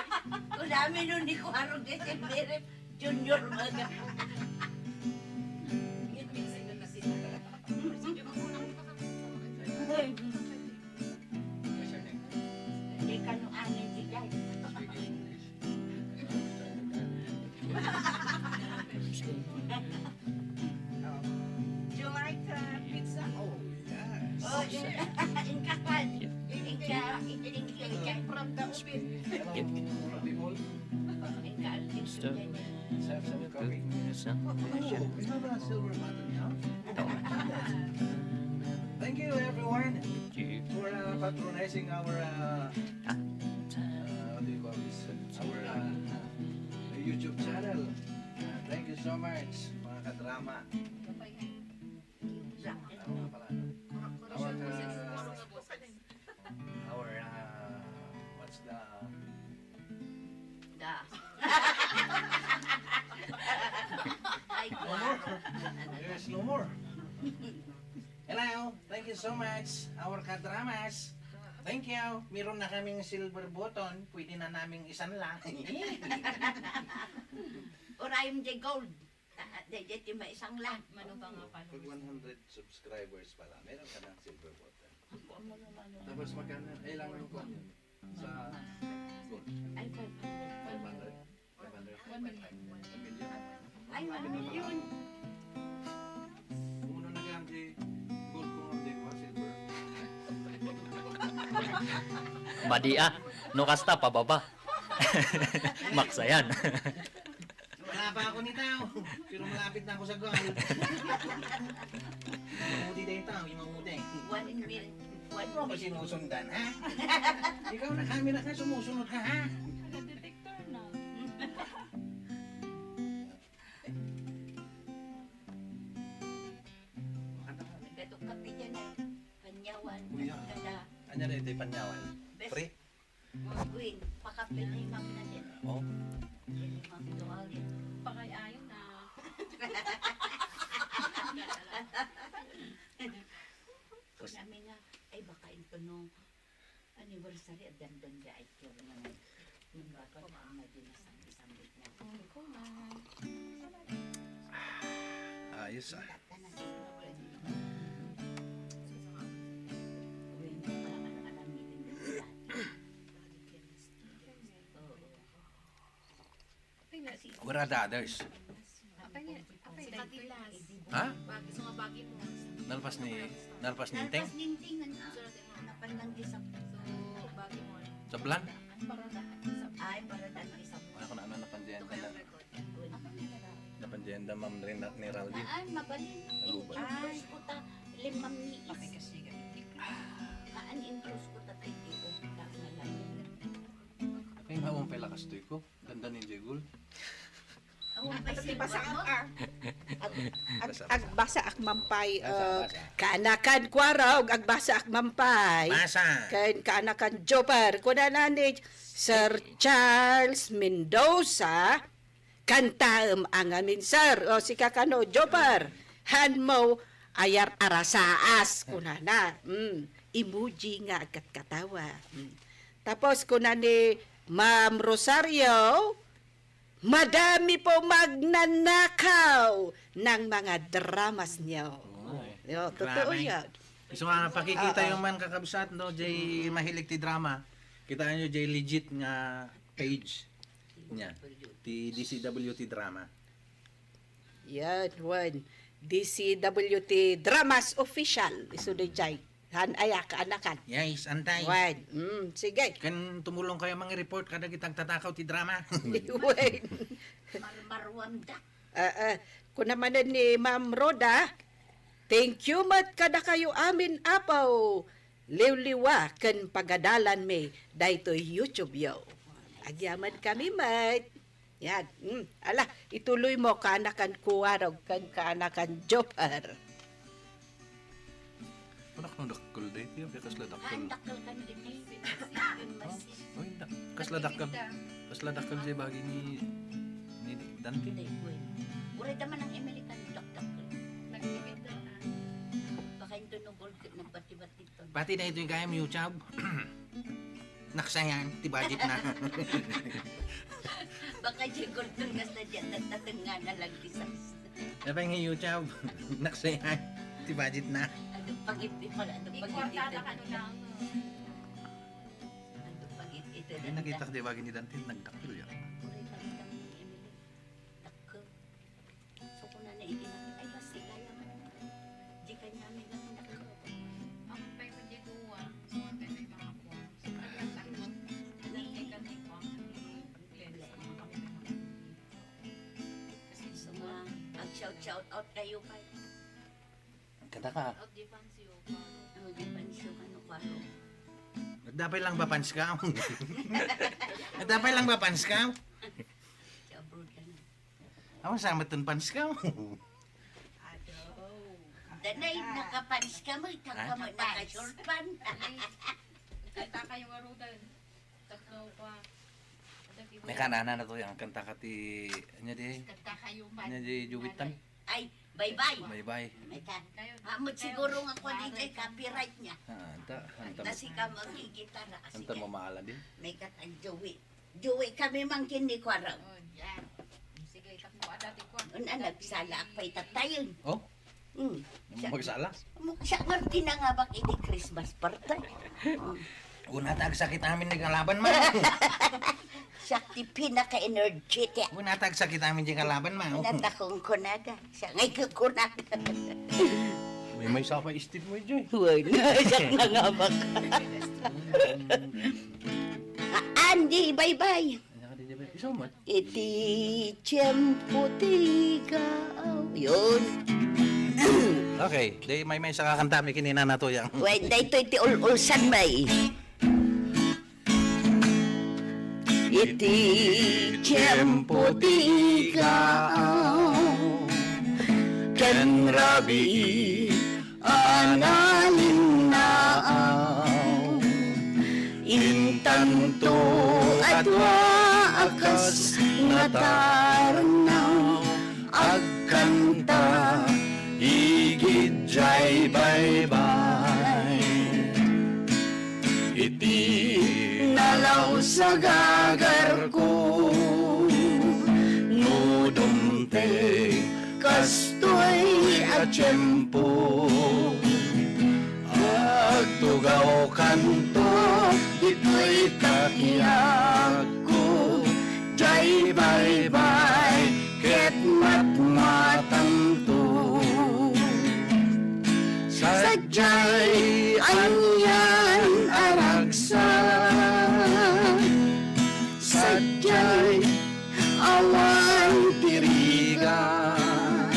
Kunami nun ni kuaro, di si Mary Junior, mga. Hindi ka no angin di guys. Do you like, uh, pizza? Oh, yes. Oh, in-, in Kakwan. In Ka-, in, in, in Ka-, from the oven. Hello, people. In Ka-, Let's have some coffee. Oh, we have a silver button now. Thank you, everyone, for, uh, patronizing our, uh, uh, what do you call this? Our, uh, YouTube channel. Uh, thank you so much, mga kadrama. Ano nga pala? Our, uh, our, uh, what's the Da. Ay, no more. There's no more. Hello, thank you so much, our kadramas. Thank you. Meron na kaming silver button. Pwede na naming isanla. Urayom di gold. Ah, di, di, di maisang lang. Mano ba nga followers? Pag one hundred subscribers pala, meron ka ng silver button. Ang kuwan mo naman, no? Tapos magkano? Eh, lang ang kuwan yun. Sa gold. Ay, five hundred. Five hundred? One million. One million. Ay, one million. Kung ano na kaya ang di gold, kung ano di kuwan, silver. Madi, ah. No, kasta, pababa. Maksayan. Wala pa ako ni tao. Pero malapit na ako sa goal. Mamuti din tao, yung mamuti. One mil-, one Ano ko mil-, sinusundan, ha? Ikaw na camera ka, sumusunod ka, ha? Naka-detector na. Makanta ka. Nagkatukapi dyan, eh. Panyawan, Kuya. Kada. Anya na ito, panyawan? Best. Free? Mga queen, pakapil ni Ma'am na din. Oh. Ni Ma'am Joalyn. Pakay ayon na. Kung amin nga, ay baka ito no anniversary, at dandan di ay kaya naman. Yung baka na ang naging isang isang week na. Ay, ko na. Ayos, ah. Tana, sino ba yun? Uy, hindi pa naman alam ni Linda dati. Oo. Where are the others? Apay nga, apay nga. Sa Katilas. Ha? Bagi, so nga bagi mo. Nalpas ni, nalpas ni Inteng? Nalpas ni Inteng, ano? So, natin mo. Napan lang di sa So, bagi mo. Sablan? Ang parada. Ay, parada, ang isang Ako na, ano, napandian Ito ka kaya na. Record. Napandian da, ma'am, rin na, ni Raldi. Naan, mabalin. Nalubat. Ay, puta. Limang ni is. Pakikasigan. Naan, intros ko tatay, di ko. Naan, alam mo. Ay, nga, ang pela kastoy ko. Ganda ni Jegul. Basa ka. Ag-, ag-, agbasa ak mampay, uh, kaanakan Kuarog, agbasa ak mampay. Basa. Ken kaanakan Jopar, kunana ni Sir Charles Mendoza, "Kantaem a ngamin, sir." O, sika kano, Jopar, "Hanmo ayar arasaas," kunana. Mm, emoji nga agkatkatawa. Mm. Tapos, kuna ni Ma'am Rosario, "Madami po magnanakaw ng mga dramas niyo." Oh, yo, totoo grabe. Yan. So, ah, pakikita Oo. Yung man kakabsat, no, jay mahilig ti drama. Kita nyo, jay legit nga page niya. Ti D C W T drama. Yan, wen. D C W T Dramas Official. Isu di jay. Han, aya, kaanakan. Yes, antay. Wen. Mm, sige. Kan tumulong kayo mga report kada kitang tatakaw ti drama. Wen. Marmarwam da. Ah, ah. Kuna manen ni Ma'am Rhoda, "Thank you met kadakayo amin, Apo. Liwliwa ken pagadalanmi daytoy YouTube yo." Agyaman kami met. Yan. Mm. Ala, ituloy mo, kaanakan Kuarog ken kaanakan Jopar. Anak no dakkel day, ti, kasla dakkel. Dakkel kan dini. Oy, da-, kasla dakkel. Kasla dakkel jay bagi ni, ni Dante. Uray da man ang Emily kan dakdakkel. Nagtipid da. Baka ito no gold, nagbatibati. Pati na ito yung kayam YouTube. Naksayan, ti budget na. Baka jay gold kas na dyan, nagtateng nga na lang kisas. Napay nga YouTube. Naksayan, ti budget na. Ano pagit, ano pagit ito? Ano pagit ito? Ay, nakita ko di ba gini Dante, nagdakil yan. Uray, pagit ang Emily. Dakkel. So, kuna na iti na, ay, basta kaya man. Di kanya may lang dakkel. Ang pay ko di duwa. So, ang pay may mga kuwan. So, kaya ang takot. Ni, kami kuwan, kami. Kasi so, mga, mag-shout, shout out kayo pa. Kada ka. Oh, di fans you, Paro. Oh, di fans you, ano, Paro? Nagdapay lang ba fans ka? Nagdapay lang ba fans ka? Sa abroad ka na. Awan sa amat fans ka? Adoy. Danay, nakapans ka mo, itang ka mo, naka-short pants. Kanta kayo nga rudan. Tatlo pa. May kanana na to, yung kanta ka ti, anya di? Kanta kayo man. Anya di, Juwitan? Ay, bye-bye. Bye-bye. May ka. Amot siguro nga kung di kay copyright niya. Ah, anta, anta. Anta si ka magigitara. Anta mo maala din? May katang Joey. Joey kami mangkin ni Kuarang. Oh, yan. Sige, takbo ada ti Kuarang. Una, nagsala ak pay tatayon. Oh? Hmm. Magsala? Siya nga tinangabak iti Christmas party. Una ta agsakit amin ni kalaban, ma. Siya ti pinaka-energetic. Una ta agsakit amin di kalaban, ma. Natakong kunaga. Siya ngay kukunak. May may sapa istit mo, Joy. Huwag na, siya nangabak. Ah, Andy, bye-bye. Ano ka din, Joy? Isa mo? Iti tiempo ti gaaw. Yun. Okay, di may may sa kakanta mi kinina na to yang. Wait, daytoy ti ul-ulsan may. Iti tiempo ti igaaw ken rabii a nalinnaaw. Intanto a dua a kas natarnaw, agkanta igid jay baybay. Iti nalaw sagagarko, no dumteng kastoy a tiempo, agtugaw kanto ditoy kakiakko, jay baybay ket matmatanto. Sadiay anian a ragsak, sadiay awan ti rigat,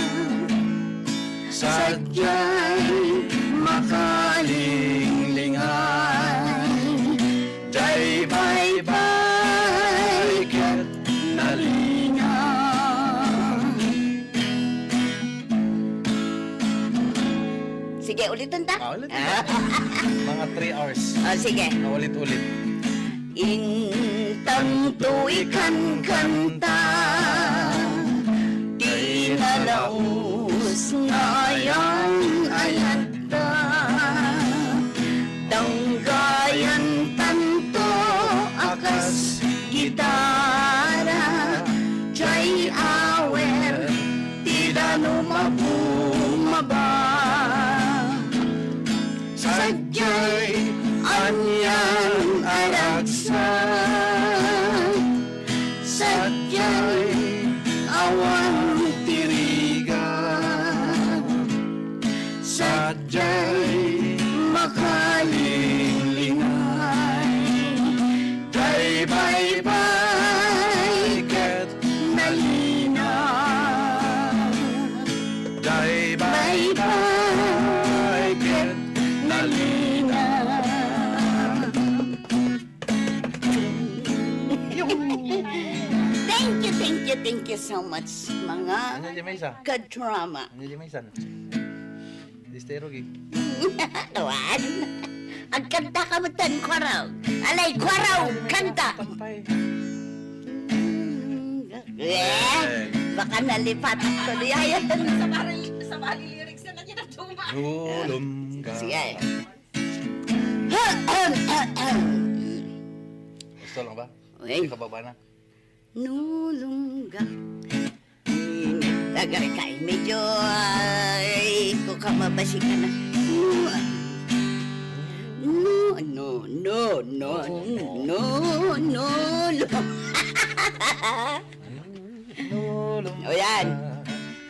sadiay makalinglingan, jay baybay ket nalingaw. Ulitan ta? Ah, ulitan ta. Ah. Mga three hours. Ah, sige. Na ulit-ulit. Intanto ikankanta, ti nalaus nga ayan-ayat da. Danggayan tanto a kas gitara, jay awer ti danum a bumaba. Sadiay anian a ragsak, sadiay awan ti rigat, sadiay makalinglingan. Jay baybay ket nalina. Jay baybay ket nalina. Thank you, thank you, thank you so much, mga Ano di maysa? Kadrama. Ano di maysa? Distero gi. Awan. Agkanta ka met, Kuaraw. Alay, Kuaraw, kanta. Pantay. Eh, baka nalipat ako di ayan. Sa bali, sa bali lyrics na nakita, Juma. Lulong ka. Sige. Gusto lang ba? Uy. Di ka baba na. Nulungga. Init, agar kay medyo, ay, ko ka mabasi ka na. No, no, no, no, no, no, no. Nulungga. O yan.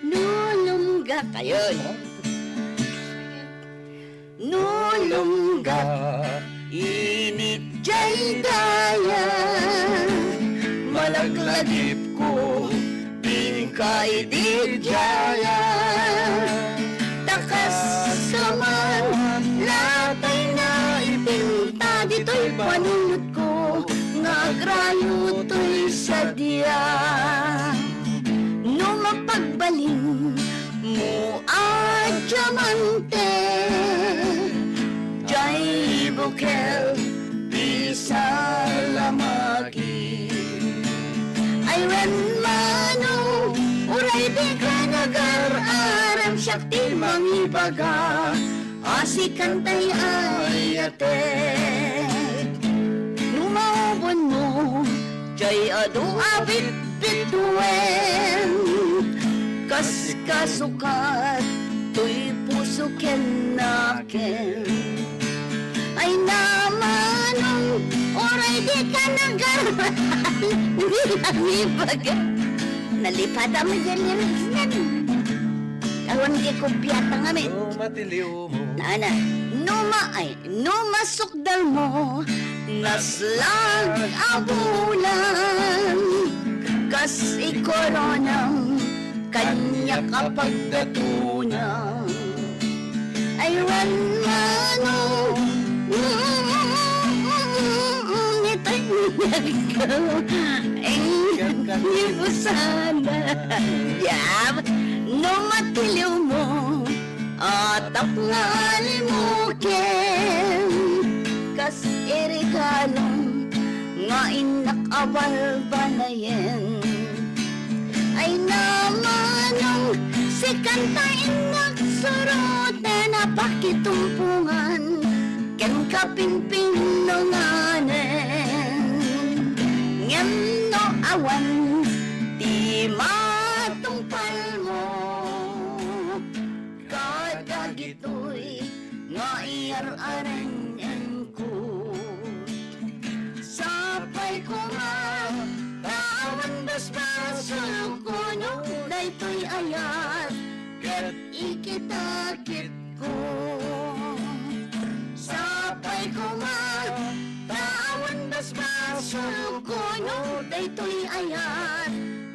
Nulungga kayon. Nulungga, init jay daya, malaglagipko, pinka idi daya. Takas ka man, latay na ipinta ditoy panunotko, nga agrayo toy sadia. No mapagbalin, mo a diamante, jay bukel ti salamagi. Ay wen mano, uray di ka nagar-aram, siak ti mangibaga. Asikan tay ayatek. No maubonmo, jay adu a bitbituen. Kas kasukat, toy puso ken nakem. Ay namanong, oray di ka nagar-, di ka ibaga. Nalipatan mo dyan lyrics na. Awan di ko piyata nga, men. No matiliw mo. Nana, no ma-, ay, no masukdal mo, naslag a bulan, kas ikoronam, kaniak a pagdatuna. Ay, wan mano, ito'y niyag ko, ay, ni Busana. Yam, no matiliw mo, Atak nga alimukem, kas iregalom nga innak a balbanayen. Ay namanong sikan ta innak suroten a pakitumpungan ken kapinpinnonganen. Ngem no awan ti matungpalmo, kadagitoy nga iyar-arengenko. Sapay koma ta awan basbasolko no daytoy ayat ket ikitakitko. Sapay koma ta awan basbasolko no daytoy ayat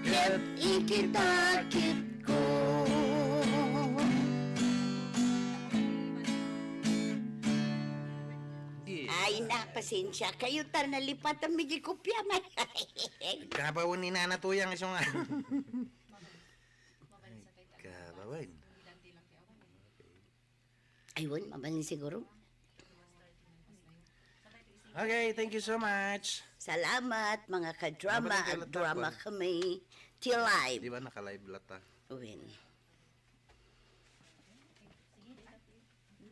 ket ikitakit ko. Ay, na, pasensia kayo, ta nalipatan mi di kopia man. Kabawan ni Nana Tuyang, iso nga. Ay, kabawan. Ayun, mabalin siguro. Okay, thank you so much. Salamat, mga ka-drama. Mabalin kayo, Ag-drama Latakon. Kami. Ti live. Di ba naka-live lata? Win.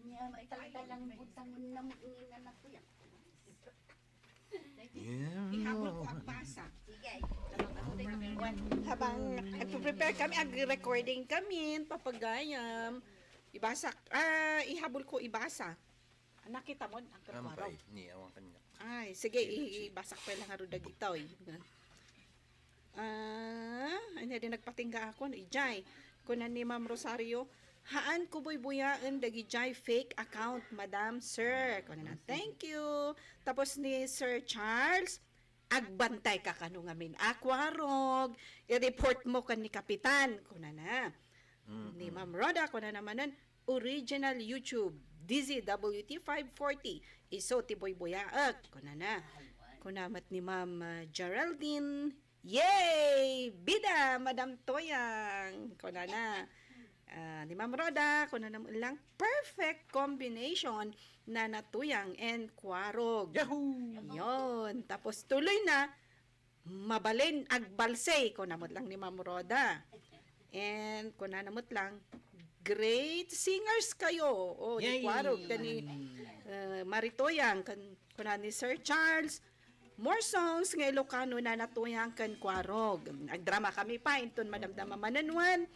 Niya, may talaga lang butang mo na mo, ininan ako yan. Yeah. Ihabol ko ang basa. Sige. Habang nagpo-prepare kami, ag-recording kami, papagayam. Ibasa, ah, ihabol ko ibasa. Ah, nakita mo, ang Ampay, karwaro. Ni, awan kanya. Ay, sige, i- ibasa ko lang haro dagitoy. Ah, ano din nagpatingga ako, ijay. Kunan ni Ma'am Rosario, haan ko buybuyaen dagijay fake account, Madam, Sir. Kunan na, thank you. Tapos ni Sir Charles, agbantay ka kano ngamin. Akwarog, i-report mo kan ni Kapitan. Kunan na. Ni Ma'am Rhoda, kunan naman nun, original YouTube, D Z W T five forty. Isu ti buybuyaek. Kunan na. Kunamat ni Ma'am, ah, Geraldine, Yay! Bida, Madam Toyang! Kunana. Ah, ni Ma'am Rhoda, kunana mo lang, perfect combination na natuyang and kwarog. Yahoo! Yon. Tapos tuloy na, mabalin agbalse, kunamot lang ni Ma'am Rhoda. And kunana mo lang, great singers kayo. Oh, di Yay! Kwarog, kani, uh, Maritoyang, kan, kuna ni Sir Charles, more songs nga Ilocano na natuyang kan Kwarog. Agdrama kami pa, inton madamdama manenwan.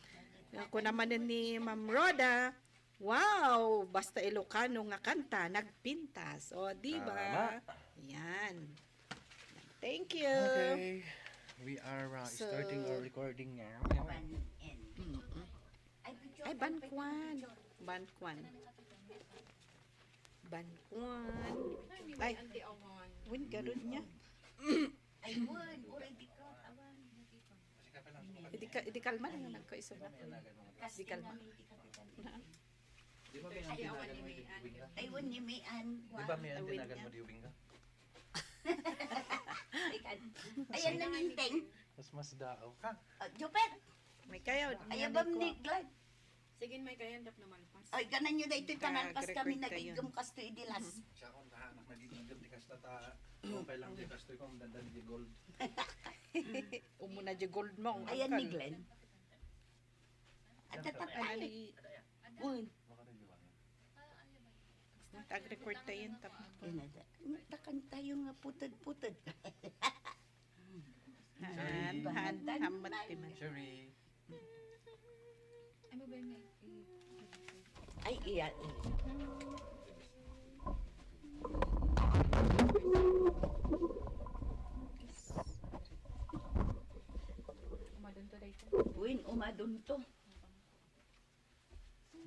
Kuna manen ni Ma'am Rhoda, wow, basta Ilocano nga kanta, nagpintas. O, di ba? Tama. Yan. Thank you. Okay. We are uh, So- starting our recording now. Ban and Mm-mm. Ay, picture. Ay, Ban Kwan. Ban Kwan. Ban Kwan. Ay, win garod niya. Ay, won. Uray di ka. Awan. Di ka, di kalma na nagkaiso na. Kasi Di kalma. Namin di kapitan. Di ba may ang tinagan mo yung wing ka? Ay, won ni Mian. Di ba may ang Wing tinagan ka? Mo di wing ka? Ikan. Ayan na ninteng. Mas mas daaw ka. Ah, Jupet. May kayo. Ayan ba ni Glad? Sige, may kayandap na malpas. Ay, kanan nyo dahil ito, panalpas Kag-record kami kayo. nag-igam kasto idilas. Siya kung kahanak nagigigam ti kasta ta. Okay lang di kastoy kung dandan di gold. Umuna di gold mo. Ayan ni Uncle. Glenn. At tatak Ano ay. ni Won. Baka na liwanag. Tag-record tayo yung tap. Yan na da. Takan tayo nga putad-putad. Han, han, hamat ti man. Sherry. Ano ba yung may... Ay, iya. Umadun to dito. Win, umadun to.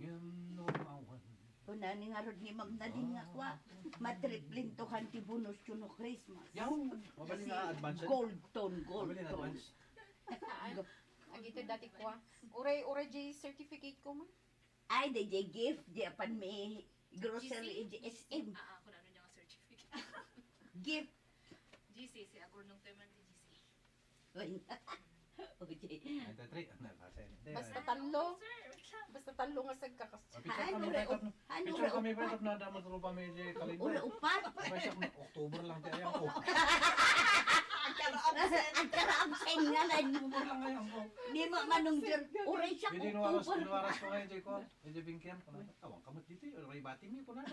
Yan no awan. Kunani nga rod ni Ma'am Nadine nga kwa. Matriplintohan ti bonus yun no Christmas. Yaw! Mabali na advance. Gold tone, gold Mabali na tone. Advance. Agito dati kwa. Uray, uray, J certificate ko, ma. Ay, di jay gift, di apan may grocery, G C? G S M. Ah, ako na ano niya nga certificate. Gift. G C, si Agor nung term ng G C. Uy. O, Jay. Ninety-three. Ano, kasi, hindi, Basta ano. tallo. Sir, wait lang. Basta tallo nga sagkakas. Picture Ano, kami, re-, picture, ano, picture kami, re-, picture na damot rupa may di kalendar. Ura upat. Ay, siya, October lang tayo. Oh. Ang kara-absent nga na. October lang ngayon. Oh. Di ma manungger. Uray siya, Hindi nuwaras, October. nuwaras ko ngayon, Jay ko. Medyo bingkian ko na. Tawang kamot dito, eh. Ray bati mi ko na.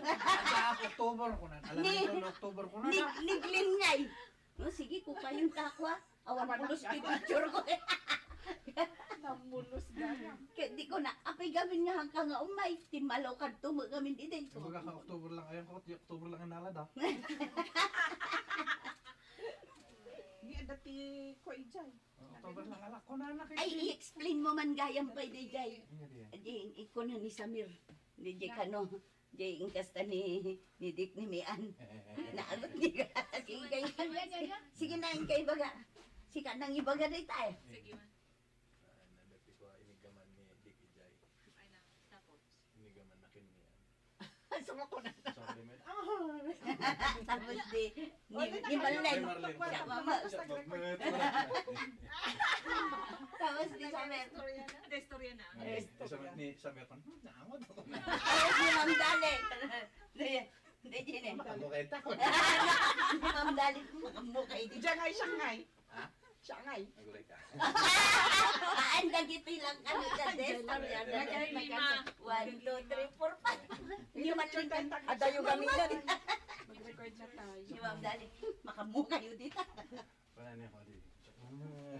October ko na. Alam Ni- mo, October ko na. Ni, ni Glenn ngay. No, sige, kukayon ka ako, ah. Awan pulos ti picture ko, eh. Namulos gaya. Kaya di ko na, apay gamin nga hangka nga umay. Timalaw kadto mo gamin di din ko. Kumbaga ka October lang, ayun ko, October lang ang nalad, ah. Di ada ti ko ijay. October lang, alak ko na, anak, Ay, eh. I-explain mo man gayam pay di jay. Hindi, di yan. Di, iko na ni Samir. Di jay kano. Di, ingkasta ni, ni Dick ni Mian. Naagot ni ka. Sige, kayo. Sige na, yung kayo baga. Sika nang ibaga dito, eh. Sige, ma. Ah, nadati ko, inigaman ni Dick Ijay. Ay na, tapos. Inigaman na kin Mian. Sumo ko na. Sorry, man. Tapos di, ni, ni Marlene. Ni Marlene. Siya, mama. Siya, mama. Tapos di Samir. Istorya na. Hindi, Istorya na. Ay, istorya. Sa, ni, sa meron, hmm, naamot ako. Ay, si Ma'am Dali. Hindi, hindi, Jenny. Makamukay ta. Ma'am Dali, makamukay din. Diyan nga, siya nga eh. Ha? Siya nga eh. Nagulay ka. Anda dito lang kami sa desk. Lagay lima. One, two, three, four, five. Hindi man lang. Adayo kami yan. Mag-record na tayo. Si Ma'am Dali, makamukay dito. Wala na ako dito.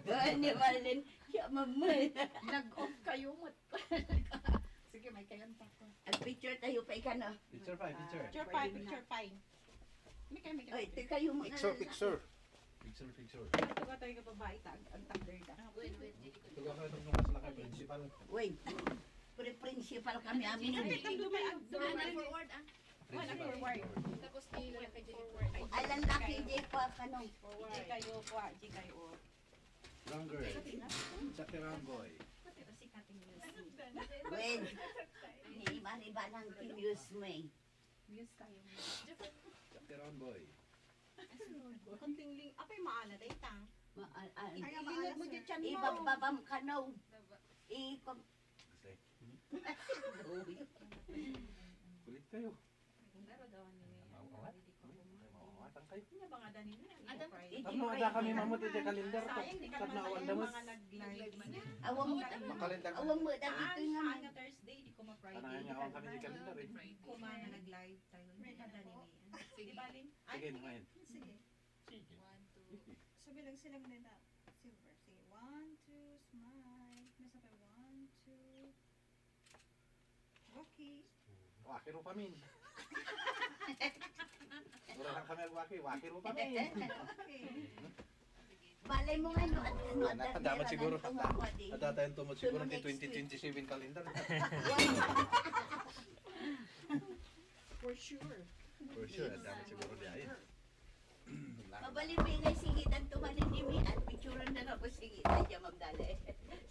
Wala ni Marlene. Siya, mamay. Nag-off kayo mo. Sige, may kayan pa ko. Ag-picture tayo pa, ika, no? Picture pa, picture. Picture pa, picture pa. May kayo, may kayo. Ay, ito kayo, mga Picture, picture. Picture, picture. Ito ba tayo kababae, ta-, ang thunder na? Wait, wait, wait. Ito ka, ito yung mas laki, principal. Wait. Pre-, principal kami, amin. Ay, ito, ito, ito, ito. Ana, forward, ah. Wala, forward. Tapos di wala kay Jennifer. Ay, alam na kay Jay pa, ano? Forward. Jay kayo po, ah. Jay kayo. Longer. Jack Ramboy. Pati ba si Kating Muse? Well, ni Mariba lang ti Muse mo eh. Muse kayo. Jack Ramboy. Ang lingling. Apay maala, day, tang. Ma-, ah, ah, Ay, maala, ilingag mo sir. Di tiyan mo. Ibagbabam ka, no? Baba. I-, Kasi, kulit kayo. Pero daw ni Ma'am, Ma'am, Ma'am, Ma'am, Ma'am, kayo. Niya ba nga danin niya? Adam, Friday. Tapno ada kami mamut iti kalendar. Sayang, di ka Tapno naman awan tayo damus. Mga nag-live. Awang, Makalendar. Awang mo, dati Ah, ito yung ah, naman. Nga Thursday, di ko ma-Friday. Ano nga, awang kami di kalendar eh. Friday. Kuma nga nag-live tayo. Hindi ka danin niya. Sige. Di ba, Lin? Ay, Sige, sige. Ngayon. Sige. Sige. One, two. Sige. Sabi lang silang nila, silver. Sige, one, two, smile. May sabi, one, two. Okay. Waki rupamin. Wala lang kami waki, waki rupamin. Okay. Balay mo nga, no, at, ano, Wala, at, dapat siguro, tumawag, eh. At tayo tumawag siguro Tulo ti next week. Twenty twenty-seven calendar. For sure. For sure, at dapat siguro di ay. Mabalin mo nga sigitan to maninimi at picturan na nga po sigitan niya, Ma'am Dale.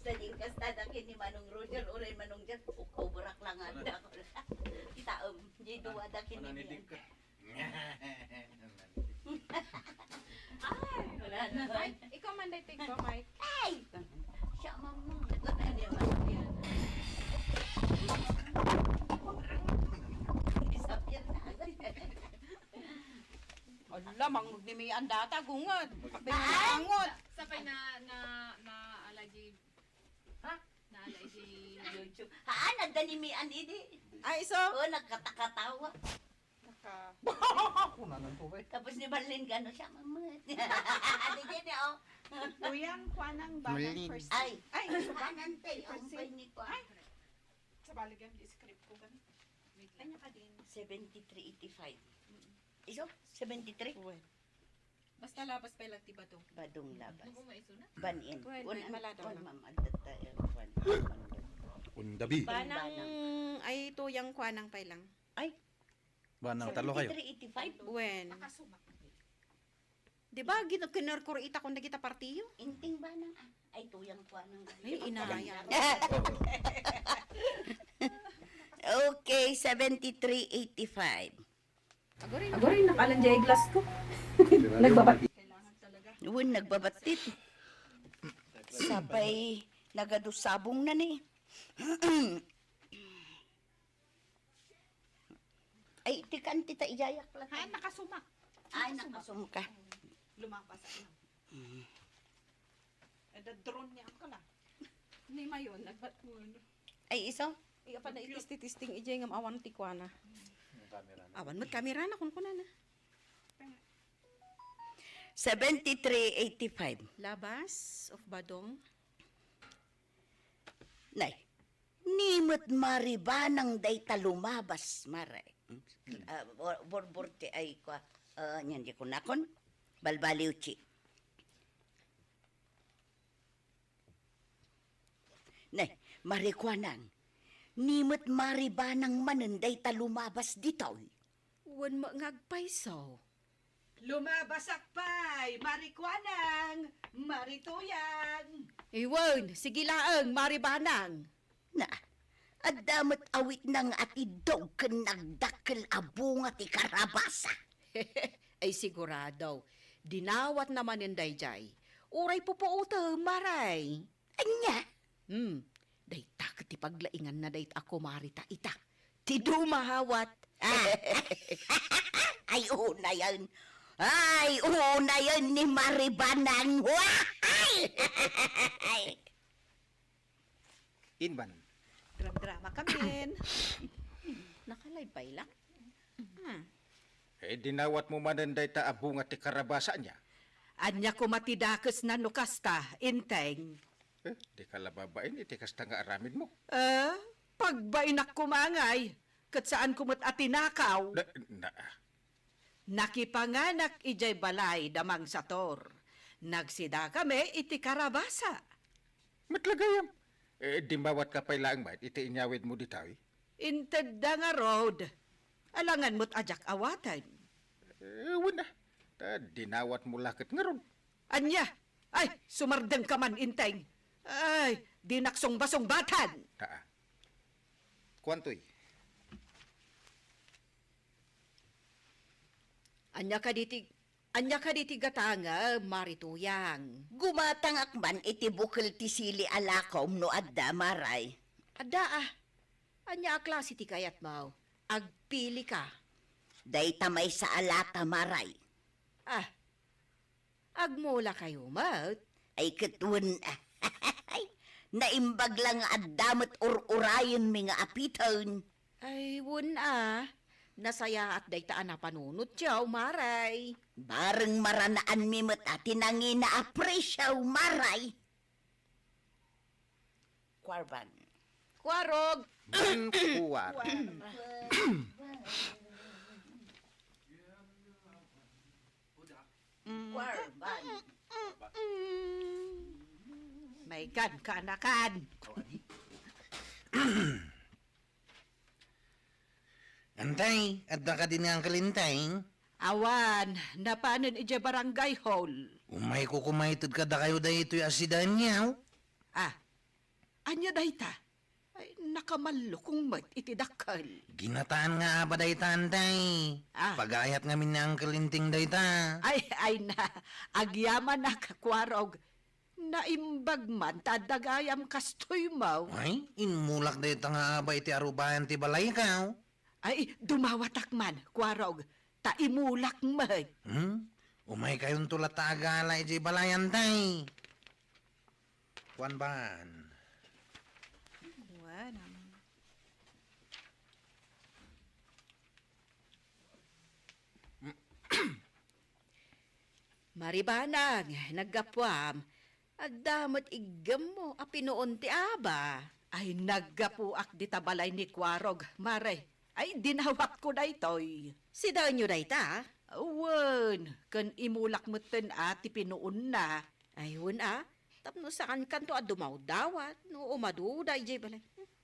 Sa lingkas, tadakin ni Manong Roger, uray Manong Jack, ukaw burak lang nga Ano? Dako. Kita, um, di duwa dakin Ano ni ni Dick? Ay, wala na. Ay, ikaw man, day, take ko, Mike. Ay! Siya, Ma'am, Ma'am. Disappear na. Ala, mangngeg ni Mian data, gungod. Apay nga naangot. Sapay na, na, na, allergy. Ha? Na allergy. YouTube. Haan, adda ni Mian idi. Ay, iso? Oo, nagkatakatawa. Naka- Kunanan to, eh. Tapos ni Marlene, gano siya, mamut. Adi din, eh, oh. Uyang, kuanang, banang, Marlene. First. Ay, ay, kuanan, te, first ang seat. Pay ni kuan. Ay, sa baligyan, di script ko, gani. Kanya ka din. Seventy-three eighty-five. Mm. Iso? Seventy-three? Uy. Basta labas pa lang ti Badong. Badong labas. Nung umaiso na? Banin. Kuwan, Kuwan, kuwan, an-, maladaw kuwan, lang. Ma'am, adda ta, eh, kuwan. Undabi. Banang, Banang. Ay, tuyang kuanang pay lang. Ay. Banang talo kayo. Seventy-three eighty-five? Wen. Nakasumak. Di ba, gin-, kinerkor ita kung nagita partiyo? Inting banang, ah. Ay, tuyang kuanang. Ay, inaya. Okay, seventy-three eighty-five. Agurin, nakalan jay glass ko. Nagbabat. Wen, nagbabattit. Sapay, nagadusabong na ni. Ay, ti kan ti ta iyayak lang. Ha, nakasumak. Ay, nakasumak ka. Lumabas ako. Mm. Eh, da drone niya ako la. Ni Mayon, nagbat mo, ano? Ay, iso? Iya pa na itisti-tisting ijay ngam awan ti kuana. Yung camera na. Awan mo't camera na, kun kunana. Seventy-three eighty-five. Labas of Badong. Nay, ni met Maribanang dayta lumabas, mare. Hmm? Ah, bor-, borbor ti ay kua, ah, niyan di kunakon. Balbaliw ti. Ne, Mari Kuanang, ni met Maribanang manen dayta lumabas ditoy. Wen met nga agpayso. Lumabasak pay, Mari Kuanang, Mari Tuyang. Iwen, sige laeng, Maribanang. Na, adda met awitna nga atiddog ken nagdakkel a bunga ti karabasa. Ay, sigurado. Dinawatna manen dayjay. Uray pupuotem, maray. Ania? Hmm. Day, Ti paglainganna dayta a kumarita ita. Ti dumawat. Ah. Ay, unayen. Ay, unayen ni Maribanang. Ay! Inman. Dramdramakamin. Nakalive pay lang. Hmm. Eh, dinawatmo manen dayta a bunga ti karabasa ania? Ania koma ti dakesna no kasta, Enteng? Eh, dika la babain iti kasta nga aramidmo. Eh, pagbainak koma ngay, ket saanko met a tinakaw. Na, na, Nakipanganak idiay balay da Mang Sator. Nagsidakami iti karabasa. Met la gayam. Eh, dimmawatka pay laeng met iti inyawidmo ditoy? Intedda ngarud. Alangan met a diak awaten. Eh, wen a. Ta dinawatmo la ket ngarud. Ania? Ay, sumardengka man, Enteng. Ay, dinak sungba-sungbatan. Taa. Kuantoy. Ania kadi ti, ania kadi ti gatangem, Mari Tuyang? Gumatangak man iti bukel ti sili a lakom no adda, Maray. Adda, ah. Ania a klase ti kayatmo? Agpilika. Dayta maysa a lata, Maray. Ah, agmulakayo met? Ay, ket wen. Naimbag la nga adda met ur-urayenmi nga apiten. Ay, wen a. Nasayaat dayta a napanunotyo, Maray. Bareng maranaanmi met a ti nangina a presyo, Maray. Kuarban. Kuarog. Ban kuar. Kuarban. Maykan, kaanakan. Enteng, adda kadi ni Uncle Enteng? Awan, napanen idiay barangay hall. Umayko koma ited kadakayo daytoy a sidanyo. Ah, ania dayta? Ay, nakamallukong met iti dakkel. Ginataan nga aba dayta, Enteng. Ah. Pagayat ngamin ni Uncle Enteng dayta. Ay, ay na, agyamanak, Kuarog. Naimbag man ta adda gayam kastoy mo. Ay, immulak dayta nga aba iti arubayan ti balaykaw. Ay, dumawatak man, Kuarog, ta imulak met. Hmm? Umaykayonto latta a gala idiay balayan, tay. Kuan ban. Kuan, am. Maribanang, naggapuam. Adda met iggemmo a pinuon ti aba. Ay, naggapuak dita balay ni Kuarog, Mare. Ay, dinawatko daytoy. Sidaenyo dayta? Wen, ken imulak metten a ti pinuonna. Ay, wen a, tapno saankanto a dumawdawat no umaduda idiay balay. No umaduda.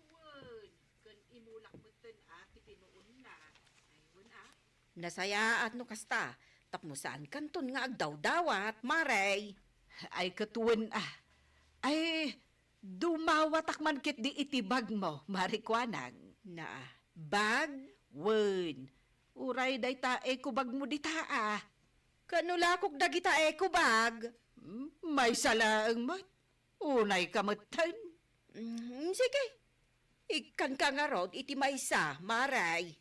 Wen, ken imulak metten a ti pinuonna. Ay, wen a. Nasayaat no kasta, tapno saankanton nga agdawdawat, Mare. Ay, ket wen a. Ay, dumawatak man ketdi iti bagmo, Mare Kuanang. Naa, bag? Wen, uray dayta eco bagmo dita a. Kano lakok dagita eco bag? Hmm, maysa laeng met. Unayka metten. Mm, sige. Ikkanka ngarud iti maysa, Mare.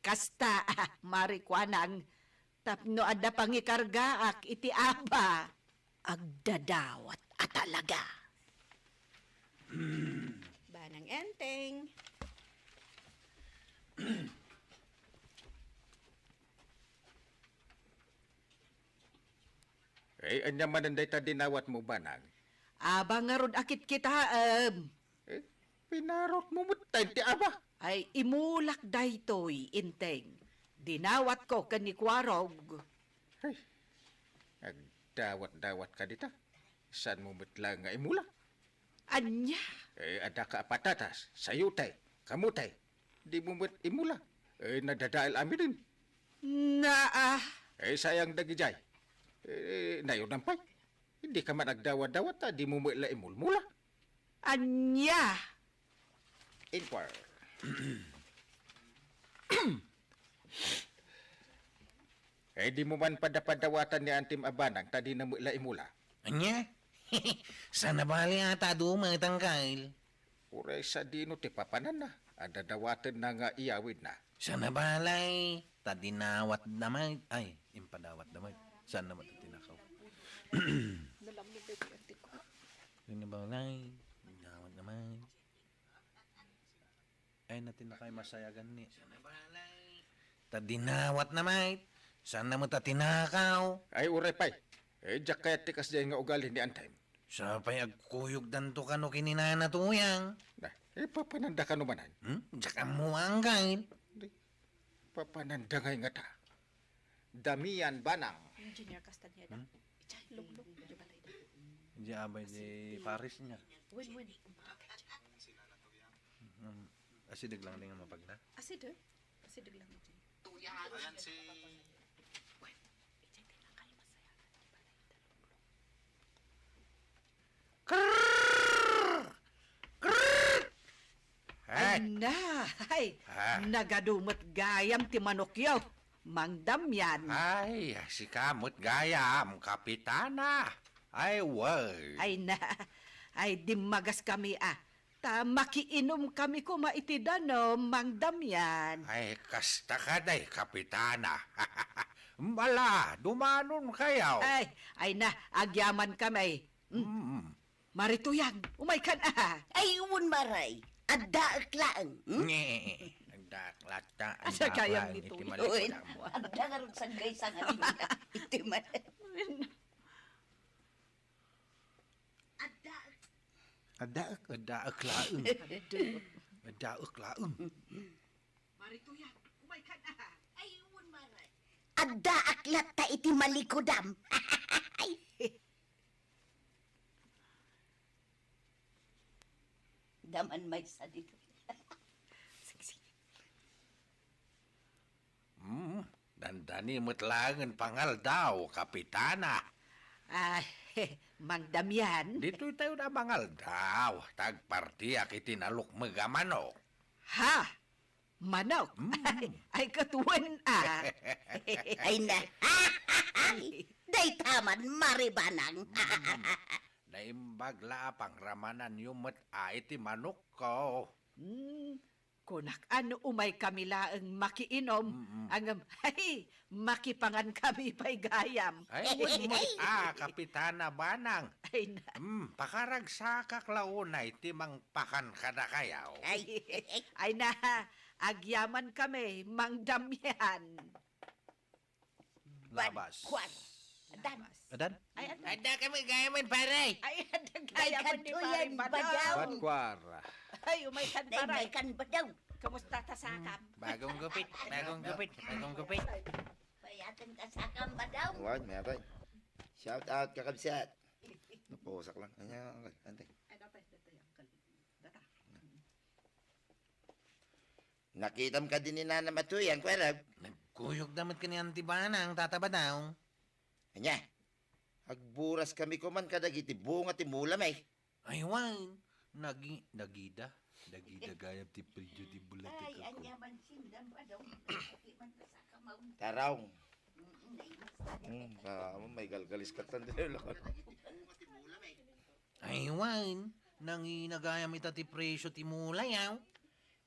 Kasta, Mare Kuanang, tapno adda pangikargaak iti aba. Agdadawat a talaga. Banang Enteng. Eh, ania manen dayta dinawatmo, Banang? Aba ngarud a kitkitaem. Eh, pinarotmo met ti aba. Ay, imulak daytoy, Enteng. Dinawatko ken ni Kuarog. Ay, agdawat-dawatka dita. Saanmo met laeng nga imula? Ania? Eh, adda ka a patatas, sayote, kamote. Dimo met imula. Eh, nadadael amiden. Naa. Eh, sayang dagidiay. Eh, nayonan pay. Dika man agdawat-dawat ta dimo met la imulmula. Ania? Inquire. Eh, dimo man padapadawatan ni Antim a banang ta dina met la imula. Ania? Saan a bale a ta adu met, Angkel. Uray sadino ti papananna a dadawatenna nga iyawidna. Saan a bale ta dinawatda met. Ay, impadawatda met. Saan na met ti tinakaw? Nalamnog dagiti antik ko. Saan a bale, dinawatda met. Ay, na tinakaw masayagan ni. Ta dinawatna met. Saan na met a tinakaw? Ay, uray pay. Eh, diak kayat ti kasdiay nga ugali ni Antim. Sapay agkuyogdanto kano ken ni Nana Tuyang. Na, eh, papananda kano manen? Hmm? Diak ammo, Angkel. Di, papananda ngay ngata. Damian banang. Engineer Castañeda. Hmm? Ijay, lunglong, di balay na. Di abay di pares niya. Wen, wen. Hmm. Asideg lang din nga mapagna. Asideg? Asideg lang din. Ayan si Wen, ijay, di lang kayo masayagan, di balay na. Krrrr! Krrrr! Ay, ay, na, ay, ah, nagadu met gayam ti manokyo, Mang Damian. Ay, sika met gayam, Kapitana. Ay, well. Ay, na, ay, dimmagas kami, ah. Ta makiinom kami koma iti danum, Mang Damian. Ay, kasta kadi, Kapitana. Mala, dumanon kayo. Ay, ay na, agyaman kami. Mm. Mm. Mari Tuyang, umay kan, ah. Ay, wen, Mari. Addaek laeng, hmm? Nge, addaek latta. Asa kayam ni Tuyang? Wen, adda ngarud sanggaysa nga iti man. Addaek. Addaek. Addaek laeng. Addaek laeng. Mari Tuyang, umay kan, ah. Ay, wen, Mari. Addaek latta iti malikudam. Daman maysa dito. Sige, sige. Hmm, dandani met laengen pangaldaw, Kapitana. Ah, Mang Damian. Ditoy tayo na mangaldaw, ta agpartiak iti nalukmeg a manok. Ha? Manok? Mm. Ay, ay, katuen, ah. Ay na. Dayta man, Mari Banang. Mm. Naimbag la a pangramananyo met a iti manokko. Mm. Kunak a no umay kami laeng makiinom, mm-mm, ngem, ay, makipangan kami pay gayam. Ay, wen met a, Kapitana Banang. Ay na. Mm, pakaragsakak la unay ti mangpakan kadakayaw. Ay. Ay na, agyaman kami, Mang Damian. Labas. Badkuar. Adan. Adan? Ay, adan. Adda kami gayamen, pare. Ay, adda gayamen ni Pare Badaw. Badkuar. Ay, umay kan, pare. Umay kan, Badaw. Kumusta ta sakam? Bagong gupit, bagong gupit, bagong gupit. Payaten ta sakam, Badaw. Wan, meron. Shout out, kakabsat. Napusak lang. Anya, uncle, ante. Ay, data, data, uncle. Data. Nakitam kadi ni Nanam a Tuyang, kuarag? Nagkuyogda met ken ni Anti Banang, Tata Badaw. Ania? Agburas kami koman kadagiti bunga ti mula, may. Ay, wen. Nagi-, nagida. Nagida gayam ti presyo ti bulatek. Ay, ania man sindan pa daw. Ati man kasakamaw. Tarong. Mm, naimas na. Hmm, ah, may galgalis ka tan dilo. Ay, wen. Nangina gayam ita ti presyo ti mula, yaw.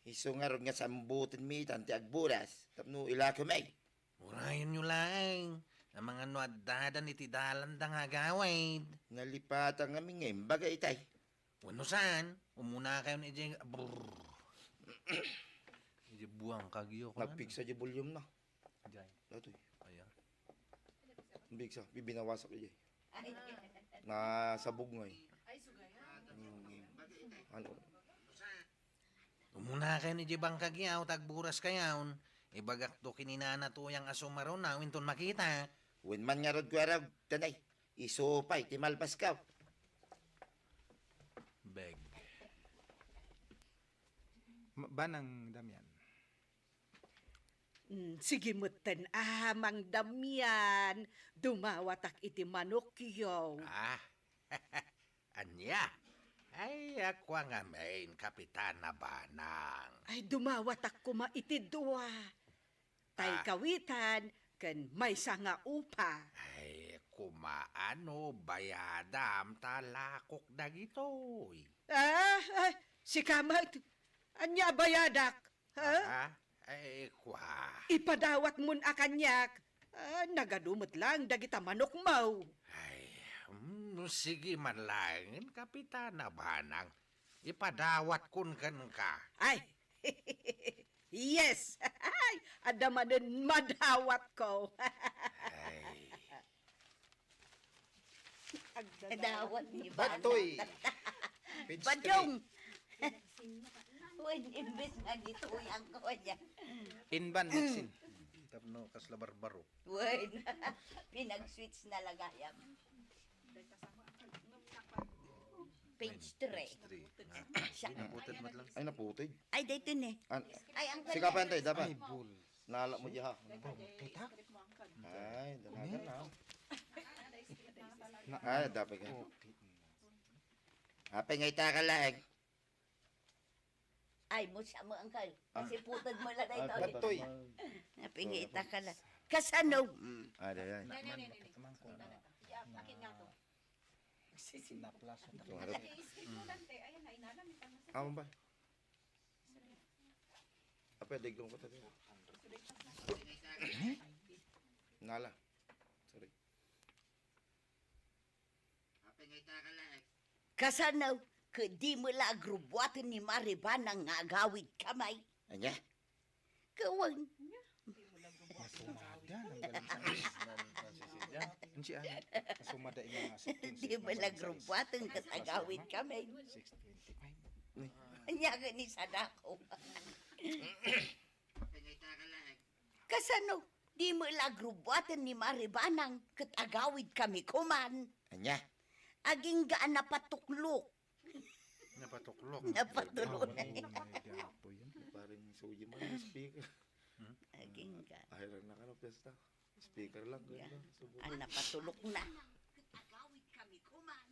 Isu ngarud nga sambutenmi itan ti agburas tapno ilakemay. Urayonyo laeng, amangan no addadan iti dalanda nga agawid. Nalipatan ngamin nga imbaga itay. Wenno saan, umunakayon idiay, brrr. Idiay buang kagyo, kunana. Nagpiksa di volume na. Jay. Datoy. Aya. Bigsa, bibinawasak idiay. Nasabog ngay. Ay, sugaya. Hmm. Ano? Umunakayon idiay bangkag yaw, ta agburas kayon. Ibagakto ken ni Nana Tuyang a sumarunaw, inton makita. Wen man ngarud, kuarag, tanay. Isu pay ti malpaskaw. Beg. Ma-, Banang Damian. Mm, sige metten, ah, Mang Damian, dumawatak iti manokyo. Ah, ania? Ay, ako ngamin, Kapitana Banang. Ay, dumawatak koma iti dua. Tay Ah. kawitan ken maysa nga upa. Ay, kumaano, bayadam ta lakok dagitoy. Ah, ah, sika met. Ania bayadak? Ha? Ah, ay, kwa. Ipadawatmon a kaniak. Ah, nagadu met lang dagita manokmo. Ay, mm, sige man laengen, Kapitana Banang. Ipadawatkon kenka. Ay, yes. Ay, adda manen madawatko. Ay. Dawat ni Batoy. Page Badong. three. Wen, imbes nga ditoy ang kanya. Inban, Nixon. Tapno kasla barbaro. Wen, pinag-switch na lang gayam. Page three. Page three. Siya. Ay, naputid met lang. Ay, naputid. Ay, daytoy ni. An-, Ay, ang sika pa, Antay, dapat. Ay, bul. Nala mo diha. Bul, kita? Ay, dalaga na. Na-, Ay, dapat ka. Apay nga ita ka laeng. Ay, mo siya mo, angkal. Ah. Kasi putod mo lang Ah, ito. Batoy. Napingita ka lang. Kasano? Mm. Ah, dahil. Ne, ne, ne, ne, ne. Akin nga to. Naplaso. Ito, harap. Ayan na, inalam, itang nasa. Amo ba? Apa, digdong ko tayo. Nala. Sorry. Kasano, ket di mo la agrubuaten ni Mari Banang nga agawid kamay? Ania? Kawan. Masumada, nang galing sa nan, nan si Silvia. Ang si Ana, masumada yung mga sa Di mo la agrubuaten ket agawid kamay. Six twenty-five. Ania nga ni sadako. Kasano, di mo la agrubuaten ni Mari Banang ket agawid kami kuman. Ania? Agingga a napatuklok. Napatuklok. Napatuklok. Ay, dapo yan. Parang suji man ang speaker. Hmm? Agingga. Ay, lang na ka na, piyesta. Speaker lang, Ya. Ganda. Subok. A napatulok na. Agawid kami kuman.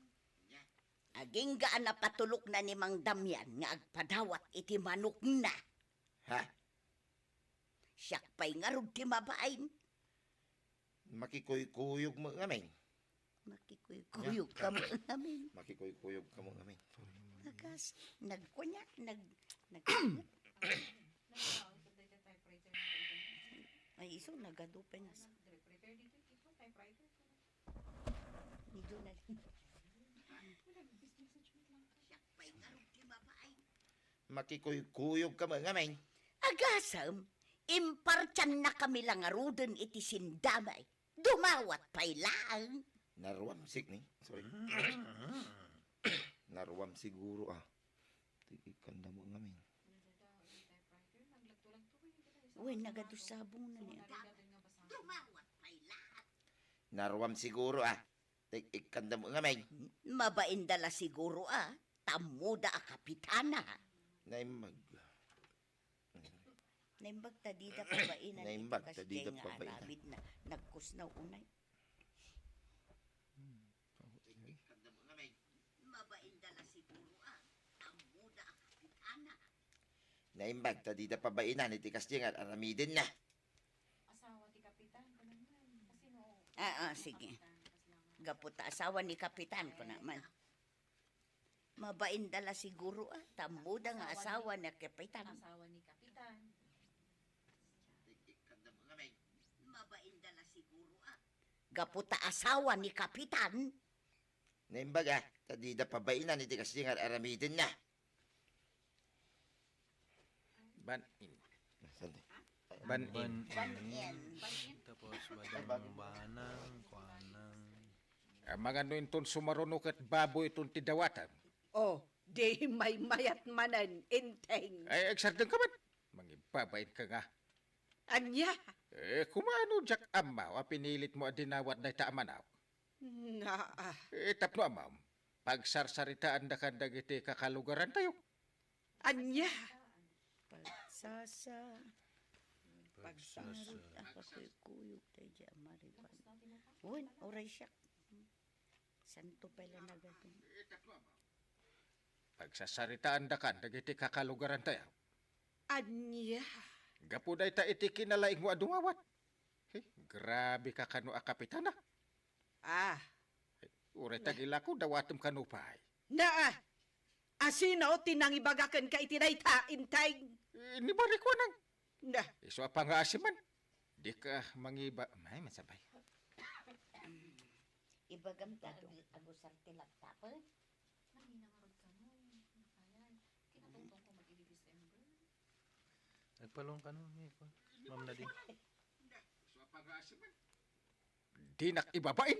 Agingga a napatulok na ni Mang Damian nga agpadawat iti manokna. Ha? Siak pay ngarud ti mabain. Makikuykuyog mo ngamin. Makikuykuyog Ya. ka mo ngamin. Makikuykuyog ka mo ngamin. Sorry. Akas, nagkunya, nag-, nag-, Ay, iso, nagadu pa nga sa. Medyo na lang. Makikuykuyog ka mo ngamin. Agasem, impartian na kami la ngaruden iti sindamay. Dumawat pay laeng. Naruam sik ni. Sorry. Naruam siguro, ah. Ti ikkanda mo ngamin. Uy, nagadu sabong na niya. Dumawat pay laeng. Naruam siguro, ah. Ti ikkanda mo ngamin. Mabainda la siguro, ah. Tammoda a kapitana. Naimbag. Naimbag ta dida pabainan iti Naimbag ta dida kasdiay nga pabainan. Aramidna. Nagkusnaw unay. Hmm. Mabainda la siguro, ah. Tammoda a kapitana. Naimbag ta dida pabainan iti kasdiay nga aramidenna. Asawa ti kapitan, kuno man. Kasi no, Ah, ah, sige. kapitan, kas lang. Gapu ta asawa ni kapitan, kuno man. Mabainda la siguro, ah. Tammoda nga asawa ni kapitan. Asawa ni kapitan. Mabainda la siguro, ah. Gapu ta asawa ni kapitan. Naimbag, ah, ta dida pabainan iti kasdiay nga aramidenna. Ban-in. Saan? Ban-in. Ban-in. Tapos, badang banang, kuanang. Ah, mangano inton sumaruno ket baboy iton ti dawatem? Oh, di maymayat manen, Enteng. Ay, agsardeng ka met. Mangibabain ka nga. Ania? Eh, kumano diak ammo a pinilit mo a dinawat dayta a manok? Naa. Eh, tapno ammom, pagsarsaritaandakan dagiti kakalugarantayo. Ania? Pagsasa. Pagsasa. Pagsasa. Pakuyog tayo di amaripan. Wen, oray siak. Santo pala nagato. Agsasaritaandakan dagiti kakalugarantayo. Ania? Gapu dayta iti kinalaingmo a dumawat. He, grabe ka kano a kapitana. Ah. Uray tagilako, dawatem kano pay. Naa! Asino ti nangibaga kenka iti dayta, Enteng? Eh, ni Barikuanang. Na. Isu a pangaasiman. Di ka mangiba-, ay, masabay. Ibagam ta ag-, agusar ti laptopem. Nangina ngarud kano, nakayan. Kinatungtong ko mag-idi December. Nagpalong kano, ni, kuan, Ma'am Nadine. Isu a pangaasiman. Dinak ibabain.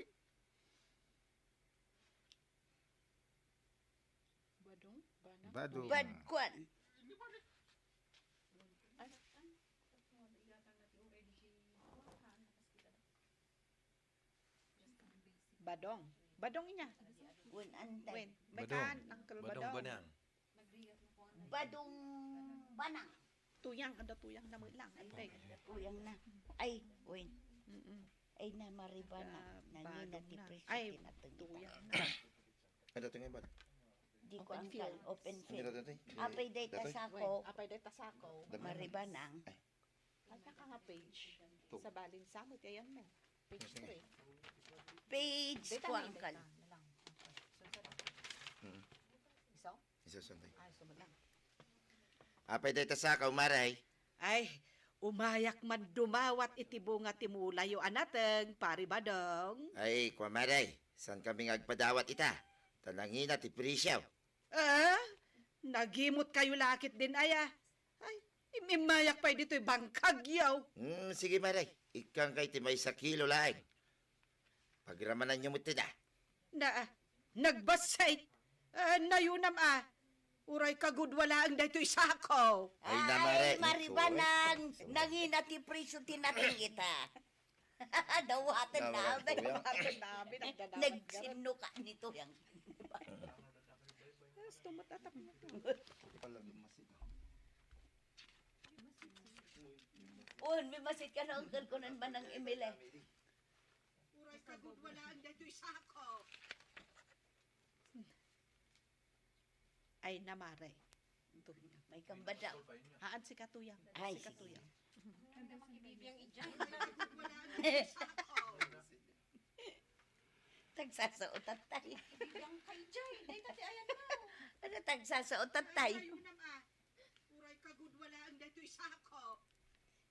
Badong? Banang? Badong. Bad kuan. Ay. Badong. Badong inya. Wen, Enteng. Wen. Badong. Mekan, Uncle Badong, Badong. Banang. Badong Banang. Tuyang, ada tuyang na lang, Enteng. Tuyang na. Ay, wen. Mm-mm. Ay, na Maribanang. Ada nangina ti presyo tinateng ita. Ay, tuyang na. Ada to nga, bal? Di ko angkal, open field. Open field. Hindi natin, eh. Apay dayta sako. Wen, apay dayta sako. Maribanang. Ay. Ay, naka nga page. Two. Sa balin sa mo, tiyan mo. Page three. Page two, angkal. Dayta na lang. Mm. Iso? Iso, santay. Ay, sumod lang. Apay dayta sako, Mare? Ay, umayak man dumawat iti bunga ti mulayo a nateng, Pari Badong. Ay, kua, Mare, saan kami nga agpadawat ita? Ta nangina ti presyo. Ah? Nagimot kayo lakit din, aya? Ay, im-, immayak pay ditoy bangkagyo. Hmm, sige, Mare. Ikkan kay ti maysa kilo laeng. Pagramananyo met ti da. Na, nagbassit. Ah, nayunam, ah. Uray kagudua laeng daytoy sako. Ay, na, Mare. Ay, Maribanang, nangina ti presyo ti nateng ita. Dawaten na, Dawaten na, Dawaten na, nagdadawat. Nagsinno ka ni Tuyang. Yes, tumatatap na. Un, may masit ka na, uncle ko nan manang Emile. Uray kagudua laeng daytoy sako. Ay, na, Mare. May kambadaw. Haan si Katuyang. Ay, si Katuyang. Ano makibibiyang ijay? Tagsasaotat tayo. Bibiyang ka ijay. Dahil tati ayan mo. Ano tagsasaotat tayo? Ay, ayun na, ah. Uray kagudua laeng daytoy sako.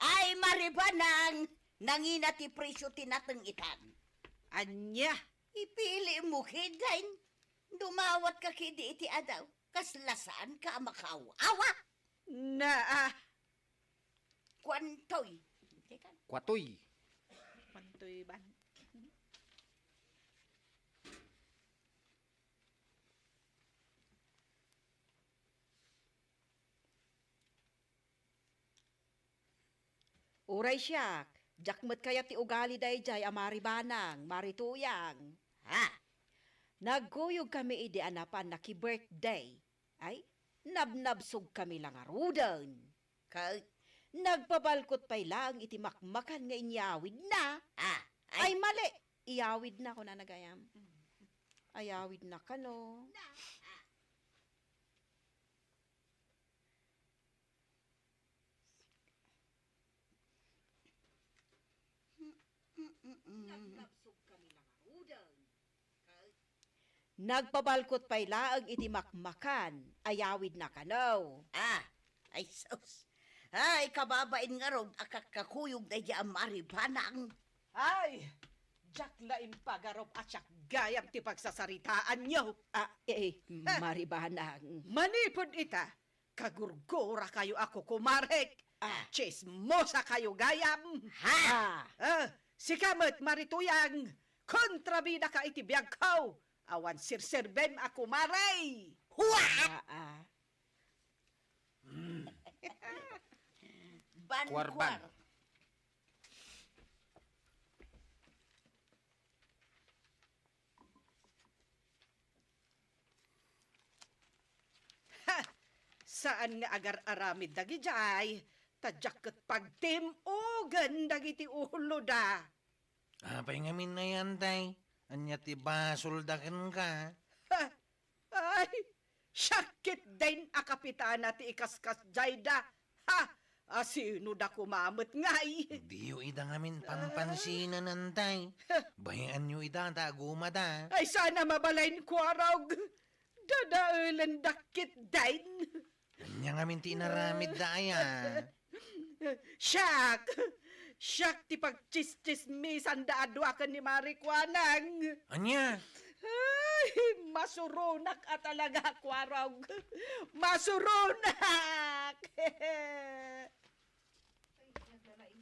Ay, Maribanang, nangina ti presyo ti nateng itan. Ania? Ipili mo, kidin. Dumawat ka kidi iti adaw. Kasla saan ka a makaaw-awa? Naa. Kuantoy. Teka. Kuatoy. Kuantoy ban. Uray siak, diak met kayat ti ugali daydiay a Maribanang, Marituyang. Ha? Nagkuyog kami idi a napan naki-birthday. Ay, nabnabsog kami la ngaruden. Ket nagpabalkot pay laeng iti makmakan nga inyawidna. Ah, ay. Ay, mali! Iyawidna, kunana gayam. Ayawidna kano. Naglabsog kami la ngaruden. Nagpabalkot pay laeng iti makmakan, ayawidna kano. Ah, ay sus. Ay, kababain ngarud a kakkakuyog daydiay a Maribanang. Ay, diak la impagarup a siak gayam ti pagsasaritaanyo. Ah, eh, eh, Maribanang. Manipud ita, kagurgurakayo a kukumarek. Ah. Tsismosakayo gayam. Ha? Ah, sika met, Marituyang, kontrabidaka iti biagko. Awan serserbem a kumare. Hua! Ah, ah. Bankuar. Kuarban. Ha! Saan nga agar-aramid dagidiay, ta diak ket pagtim-ogen dagiti uloda. Apay ngamin, Enteng? Ania ti basolda kenka? Ha! Ay, siak Dayta a kapitana ti ikaskasdiayda. Ha! Asino da koma met ngay? Diyo ida ngamin pampansinan, antay. Bayaanyo ida ta agumada. Ay, sana mabalin, Kuarog. Dadaelen dakit din. Ania ngamin ti inaramidda aya? Siak! Siak ti pagtsistsismisan da a dua ken ni Mari Kuanang. Ania? Ay, masuronak a talaga, Kuarog. Masuronak!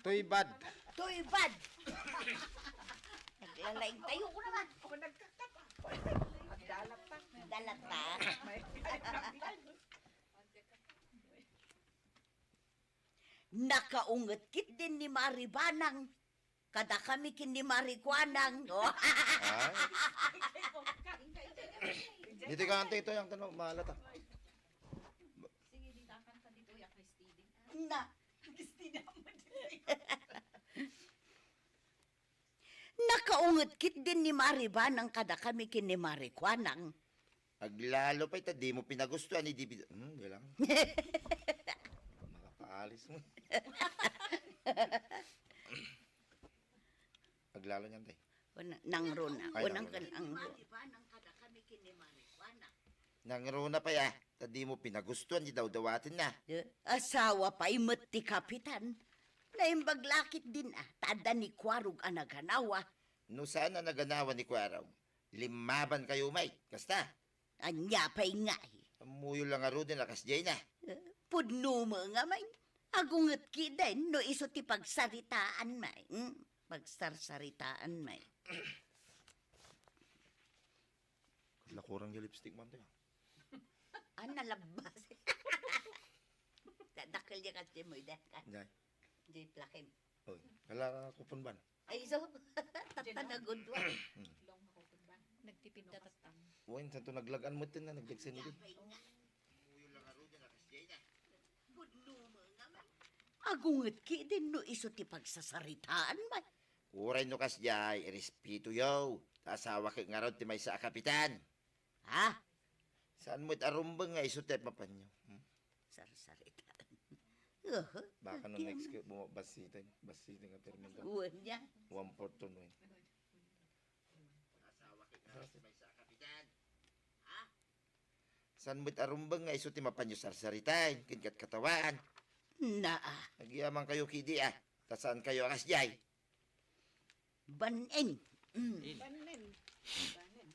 Tuybad. Tuybad! Naglalaing tayo ko naman. Dalat pa. Dalat pa. Nakaunget ketdin ni Mari Banang. Kadakami ken ni Mari Kuanang. Ay. Dito ka, ante, ito yung tanong, mahalata. Sige, di ka kanta dito, ya Christine. Na. Christine, ang madali. Nakaunget ketdin ni Mari Banang kadakami ken ni Mari Kuanang. Aglalo pay ta dimo pinagustuhan, idi pin-, hmm, di lang. Makapaalis mo. Aglalo niyan, tay. Wana, nangruna. Ay, wana nangruna. Kan nangruna. Nangruna pay, ah. Ta dimo pinagustuhan, di dawdawatenna. Eh, asawa pay met ti kapitan. Naimbag la ketdin, ah. Ta adda ni Kuarog a naganawa. No saan a naganawa ni Kuarog? Limmaban kayo, may. Kasta? Ania pay ngay? Ammoyo la ngaruden a kasdiay na. Eh, pudno met ngamin. Agunget ketdin no isu ti pagsaritaan, may. Hmm? Pagsarsaritaan, may. Lakurang yung lipstick mo, ante, ah. Ah, nalabas. Dakkel ya kasi mo, ida ka. Jay. Jay Plakim. Oy, kala ka kupon ban? Ay, so, tatanagod wa. Long makukudban. Nagtipid da tatang. Wen, santo naglagan mo tin na, nagdagsen din. Agunget ketdin no isu ti pagsasaritaan, may. Uray no kasdiay, irespeto yo. Ta asawa ket ngarud ti maysa a kapitan. Ha? Saan mo it arumbeng nga isu ti mapanyo? Hmm? Sarsaritaan. Aha. Baka no next ko, buma-, basitin, basitin nga terminal. Uwan niya. One fourth ton, wen. Saan mo it arumbeng nga isu ti mapanyo sarsaritain, ken katkatawaan? Naa. Nagyaman kayo kidi, ah. Ta saan kayo a kasdiay? Banen. Mm. Banen. Banen.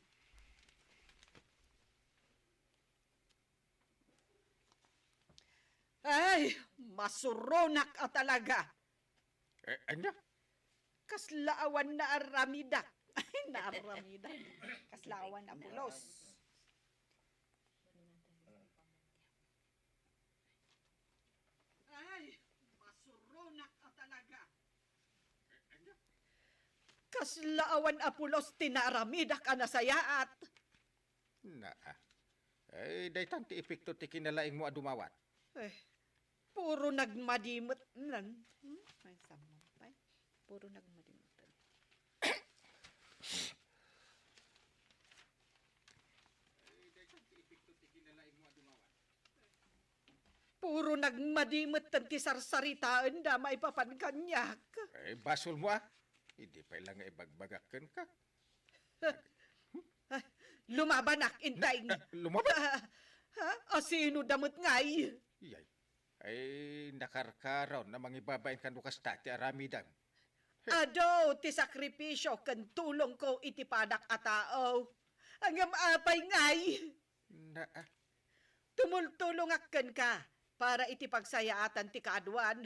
Ay, masuronak a talaga. Eh, anya? Kasla awan naaramidak. Ay, naaramidak. Kasla awan a pulos. Ay, masuronak a talaga. Kasla awan a pulos ti naaramidak a nasayaat. Naa. Ay, daytan ti epekto ti kinalaingmo a dumawat. Eh, puro nagmadimet nan. Hmm? Ay, saman pay. Puro nagmadimet. Puro nagmadimet ti sarsaritaenda maipapan kaniak. Eh, basolmo, ah. Idi pay la nga ibagbagak kenka. Lumabanak, intay. Na, na, lumaban? Ha? Asino da met ngay? Yay. Ay, nakarkaron a mangibabain kano kasta ti aramidem. Adu ti sakripisio ken tulongko iti padak a tao. Ngem apay ngay? Na, ah. Tumultulongak kenka para iti pagsayaatan ti kaaduan.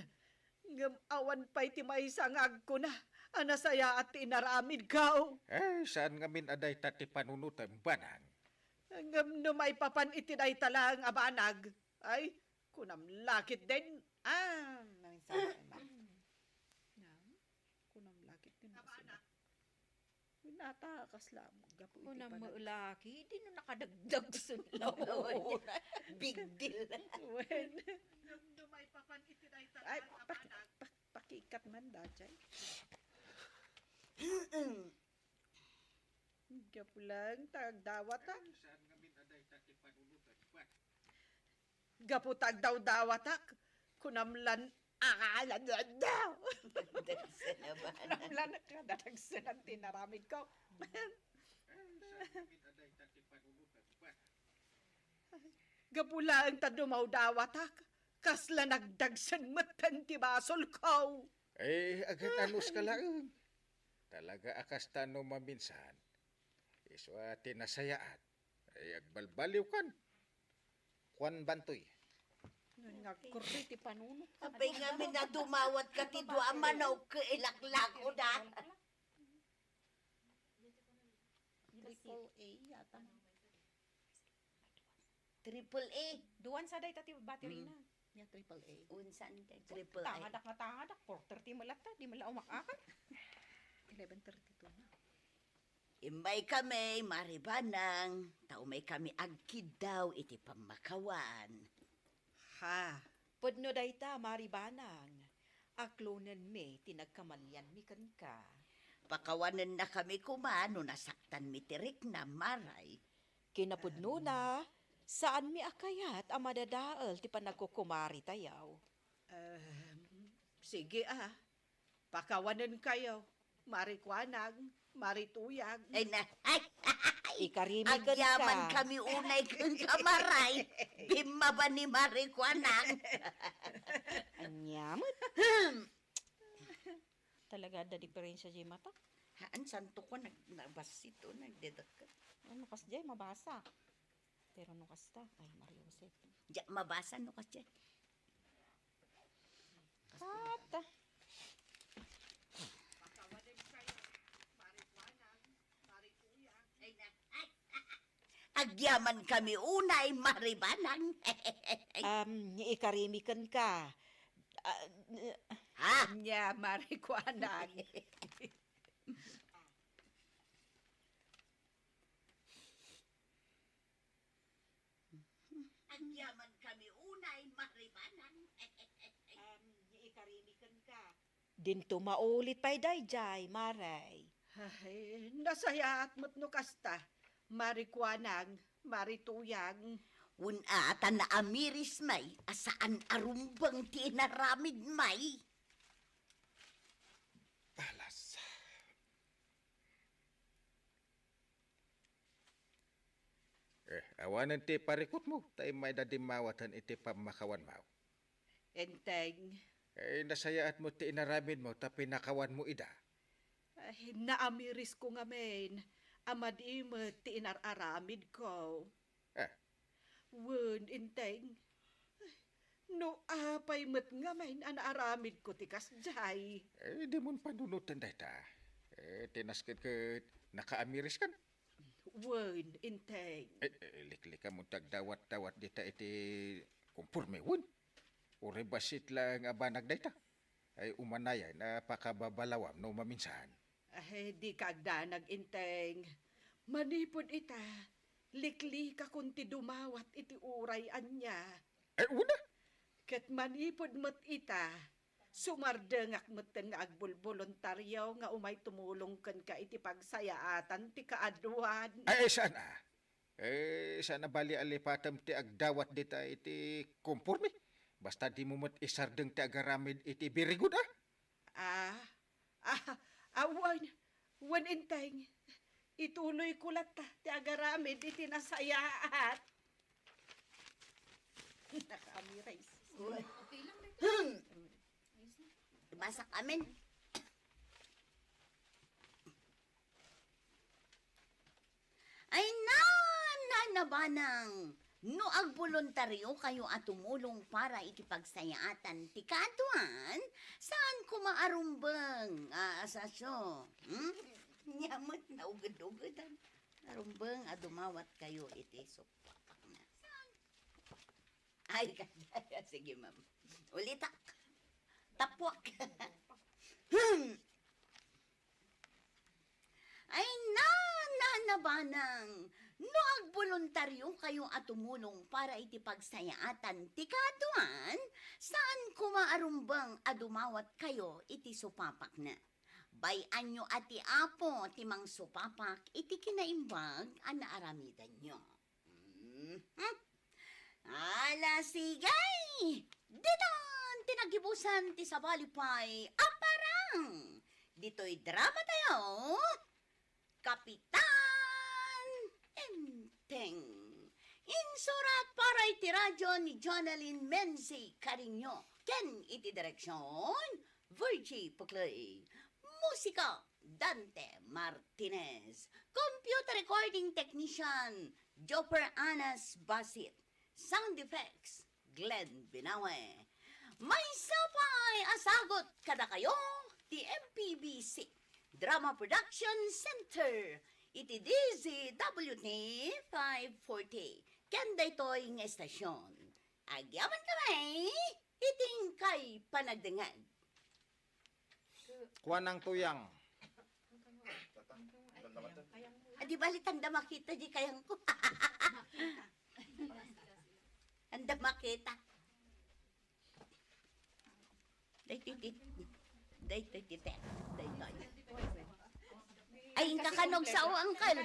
Ngem awan pay ti maysa nga agkuna a nasayaat ti inaramidko. Eh, saan ngamin a dayta ti panunotem, banag? Ngem no maipapan iti dayta laeng a banag, ay, kunam la ketdin. Ah, naminsan na. Kunam la ketdin. Nata, kasla, gapu iti kunam panag-, maulaki, di no nakadagdag sun lawan. Big deal. Wen. Ay, pak-, pak-, pakikat man, dajay. Gapu lang, ta agdawat, ah. Saan ngamin a dayta ti panunotem, bat? Gapu ta agdawdawatak, kunam lan, "Akala niya daw." Dagsen a ba? Kunam lan, kadadagsenan ti inaramidko. Gapu laeng ta dumawdawatak, kasla nagdagsen metten ti basolko. Eh, agan-anos ka laeng. Talaga a kasta no maminsan. Isu a ti nasayaat. Ay, agbalbaliwkan. Kuan bantoy. Ngan nga agkurri ti panunot. Apay ngamin a dumawatka ti dua a manok ket ilaklako da. Triple A yata. Triple A. Duan sa dayta ti battery na. Ya, triple A. Unsan kay triple A? Tangadak nga tangadak, four thirty met latta, di met la umak-akar. Eleven thirty-two na. Immay kami, Mari Banang, ta umay kami agkiddaw iti pammakawan. Ha? Pudno dayta, Mari Banang. Aklonenmi ti nagkamalianmi kenka. Pakawanennakami koma no nasaktanmi ti riknam, Maray. Kinapudnona, saanmi a kayat a madadael ti panagkukumaritayo. Ehm, sige a. Pakawanenkayo, Mari Kuanang, Mari Tuyang. Ay na, ay, Ikarimi kenka. Agyaman kami unay kenka, Maray. Bimmaba ni Mari Kuanang. Ania met. Talaga adda diferensia diay mata. Haan, santo ko nag-, nabassit o nagdedekket. Ano kas diay mabasa? Pero no kasta, ay, Maria Jose. Diak mabasa no kasta. Kata. Agyaman kami unay, Mari Banang. Um, ikarimi kenka. Ah, ha? Ania, Mari Kuanang. Agyaman kami unay, Mari Banang. Um, ikarimi kenka. Dinto maulit pay daydiay, Maray. Ay, nasayaat met no kasta, Mari Kuanang, Mari Tuyang. Wen a, ta naamiris may a saan a rumbeng ti inaramid may. Alas. Eh, awanen ti parikutmo, ta immayda dimmawaten iti pammakawanmo. Enteng. Eh, nasayaat met ti inaramidmo ta pinakawanmo ida. Ay, naamirisko ngamin a madi met ti inar-aramidko. Ah. Wen, Enteng. No apay met ngamin a naaramidko ti kasdiay. Eh, dimon panunoten dayta. Eh, ti nasken ket nakaamiriskan. Wen, Enteng. Eh, eh, liklikamon ti agdawat-dawat dita iti komporme, wen. Uray bassit laeng a banag dayta. Ay, umanay, napakababalawam no maminsan. Ay, dika agdanag, Enteng. Manipud ita, liklikakon ti dumawat iti uray ania. Eh, una. Ket manipud met ita, sumardengak metten nga agbulboluntario nga umay tumulong kenka iti pagsayaatan ti kaaduan. Ay, ay, saan a? Eh, saan a bali a lipatem ti agdawat dita iti komporme? Basta dimo met isardeng ti agaramid iti birigod a? Ah, ah, awan, wen, Enteng. Ituloyko latta ti agaramid iti nasayaat. Nakaamiris. Wen. Hmm. Basak amin. Ay, na, na, na, Banang. No agbuluntariokayo a tumulong para iti pagsayaatan ti kaaduan, saan koma a rumbeng, a, asasyo. Hmm? Nia met nauged-ugedan. Rumbeng a dumawatkayo iti supapakna. Saan? Ay, kaya, sige, ma'am. Ulitak. Tapwak. Hmm. Ay, na, na, na, Banang. No agboluntariokayo a tumulong para iti pagsayaatan ti kaaduan, saan koma a rumbeng a dumawatkayo iti supapakna. Bay-anyo a ti Apo ti mangsupapak iti kinaimbag a naaramidanyo. Mhm. Ala, Sige! Ditan ti naggibusan ti sabali pay a parang ditoy drama tayo, Kapitan Enteng. Insurat para iti radyo ni Jonalyn Menzi Cariño ken iti direksyon, Virgie Puclay. Musika, Dante Martinez. Computer recording technician, Joper Anas Basit. Sound effects, Glenn Binawe. Maysa pay a sagut kadakayo ti M P B C Drama Production Center iti D Z W T five forty. Ken daytoy nga estasyon. Agyaman kami iti inkay panagdengngeg. Kuanang tuyang. Adi bali tanda makita di kayangko. Tanda makita. Daytoy ti, daytoy ti, daytoy. Ay, inka kanog sa awang kan.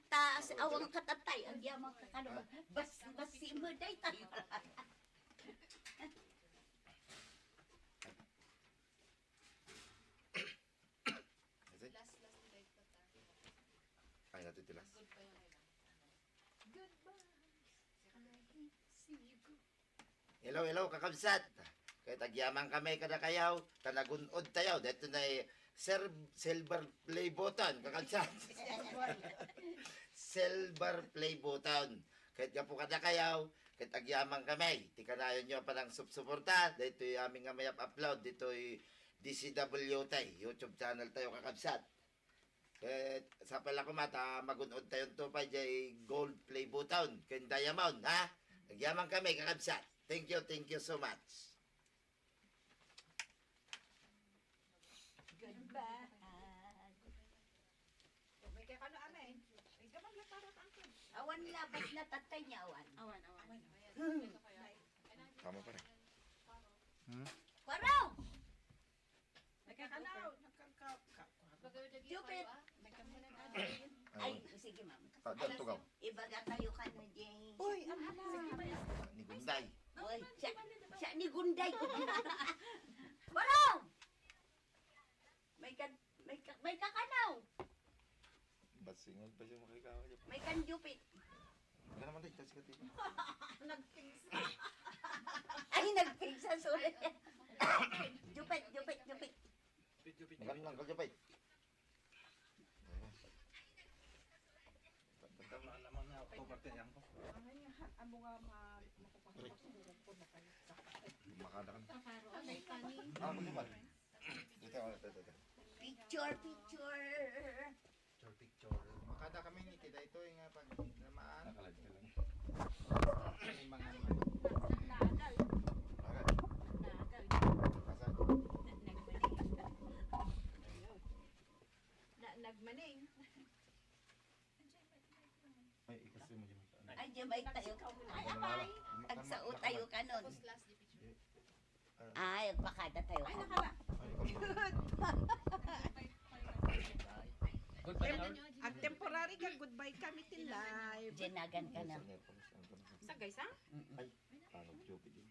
Ta, sa awang katatay. Agyaman ka kanog. Bas, bas si mo daytoy. Is it? Last, last, last. Ay, natin ti last. Goodbye. Hello, hello, kakabsat. Ket agyaman kami kadakayo, ta nagun-od tayo. Daytoy na Sir Silver Play Button, kakabsat. Silver Play Button. Ket gapu kadakayo, ket agyaman kami. Ti kanayonyo a panagsupsuporta, daytoy amin nga mayap upload, ditoy D C W T, YouTube channel tayo, kakabsat. Ket sapay la koma ta magun-od tayo to pay jay gold play button ken diamond, ha? Agyaman kami, kakabsat. Thank you, thank you so much. Goodbye. May kakano, amay? Ay, gamang la para tangkod. Awan labas na tatay niya, awan. Awan, awan. Tama pa rin. Hmm? Kwaro! Nagkakanaw. Jupit. Ay, sige, ma'am. Ah, dito ka. Ibaga tayo ka na, Jay. Uy, ano na? Ni Gunday. Uy, siya, siya ni Gunday. Waro! May ka, may ka, may kakanaw. Basingon pa siya makikawa niya. May kan Jupit. Wala naman tayo, tas ka tayo. Nagpigsa. Ay, nagpigsa, sorry. Jupit, Jupit, Jupit. Maganda lang, Jupit. Tama naman na ako, parte yan ko. Ang nga, amo nga ma-, makapagpapasok ko na kayo. Makada ka na. Kakaro, ay, kani. Ah, ano ba? Dito, dito, dito. Picture, picture. Picture, picture. Makada kami ni ti daytoy nga pagdramaan. Nakalag ka lang. May mga ano. Naagal. Agal. Naagal. Asa? Na-, nagmaning. Na-, nagmaning. Ay, ikasi mo dyan. Ay, di ba tayo? Ay, amay. Agsao tayo kanon. Ay, agpakada tayo. Ay, nakala. Good. Tem-, ag-temporary ka, goodbye kami ti live. Jenagan ka na. Sa guys, ha? Mm-mm. Ay, parang Jupit yun.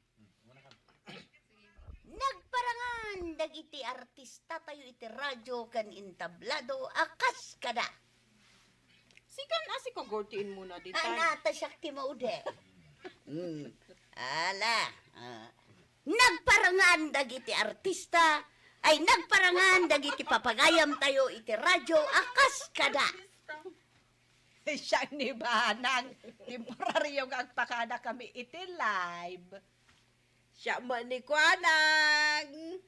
Nagparangan dagiti artista tayo iti radyo ken entablado a kas kada. Sikan a si Kagorti in muna di tay. Ana, ta siak ti maude. Mm. Ala. Ah. Nagparangan dagiti artista, ay, nagparangan dagiti papagayam tayo iti radyo a kas kada. Siak ni Banang, temporaryo nga agpakada kami iti live. Siak met ni Kuanang.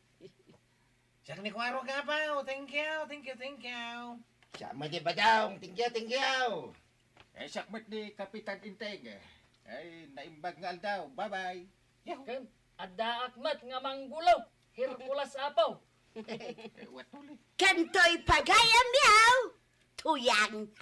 Siak ni Kuaro Gabaw. Thank you, thank you, thank you. Siak met ni Badong. Thank you, thank you. Eh, siak met ni Kapitan Inteng. Ay, naimbag nga aldaw. Bye-bye. Yahoo. Ken addaak met nga manggulaw. Hercules apaw. Eh, what tuli? Ken toy pagayam yaw. Tuyang.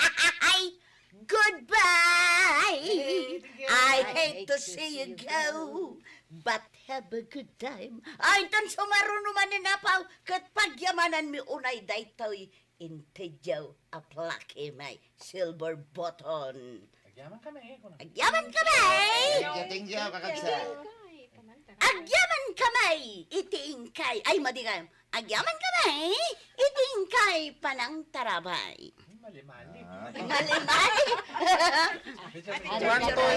Goodbye! Hey, thank you. I hate to see you go, but have a good time. Ay, inton sumaruno manen apaw, ket pagyamananmi unay daytoy intedyaw a plaki may silver button. Agyaman kami, eh, kuna. Agyaman kami! Thank you, thank you, kakabsat. Agyaman kami iti inkay. Ay, madi kayo. Agyaman kami iti inkay panangtarabay. Mali-mali. Ah. Mali-mali. Medyo One, two.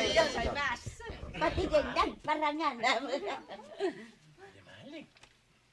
Pati din nagparangan.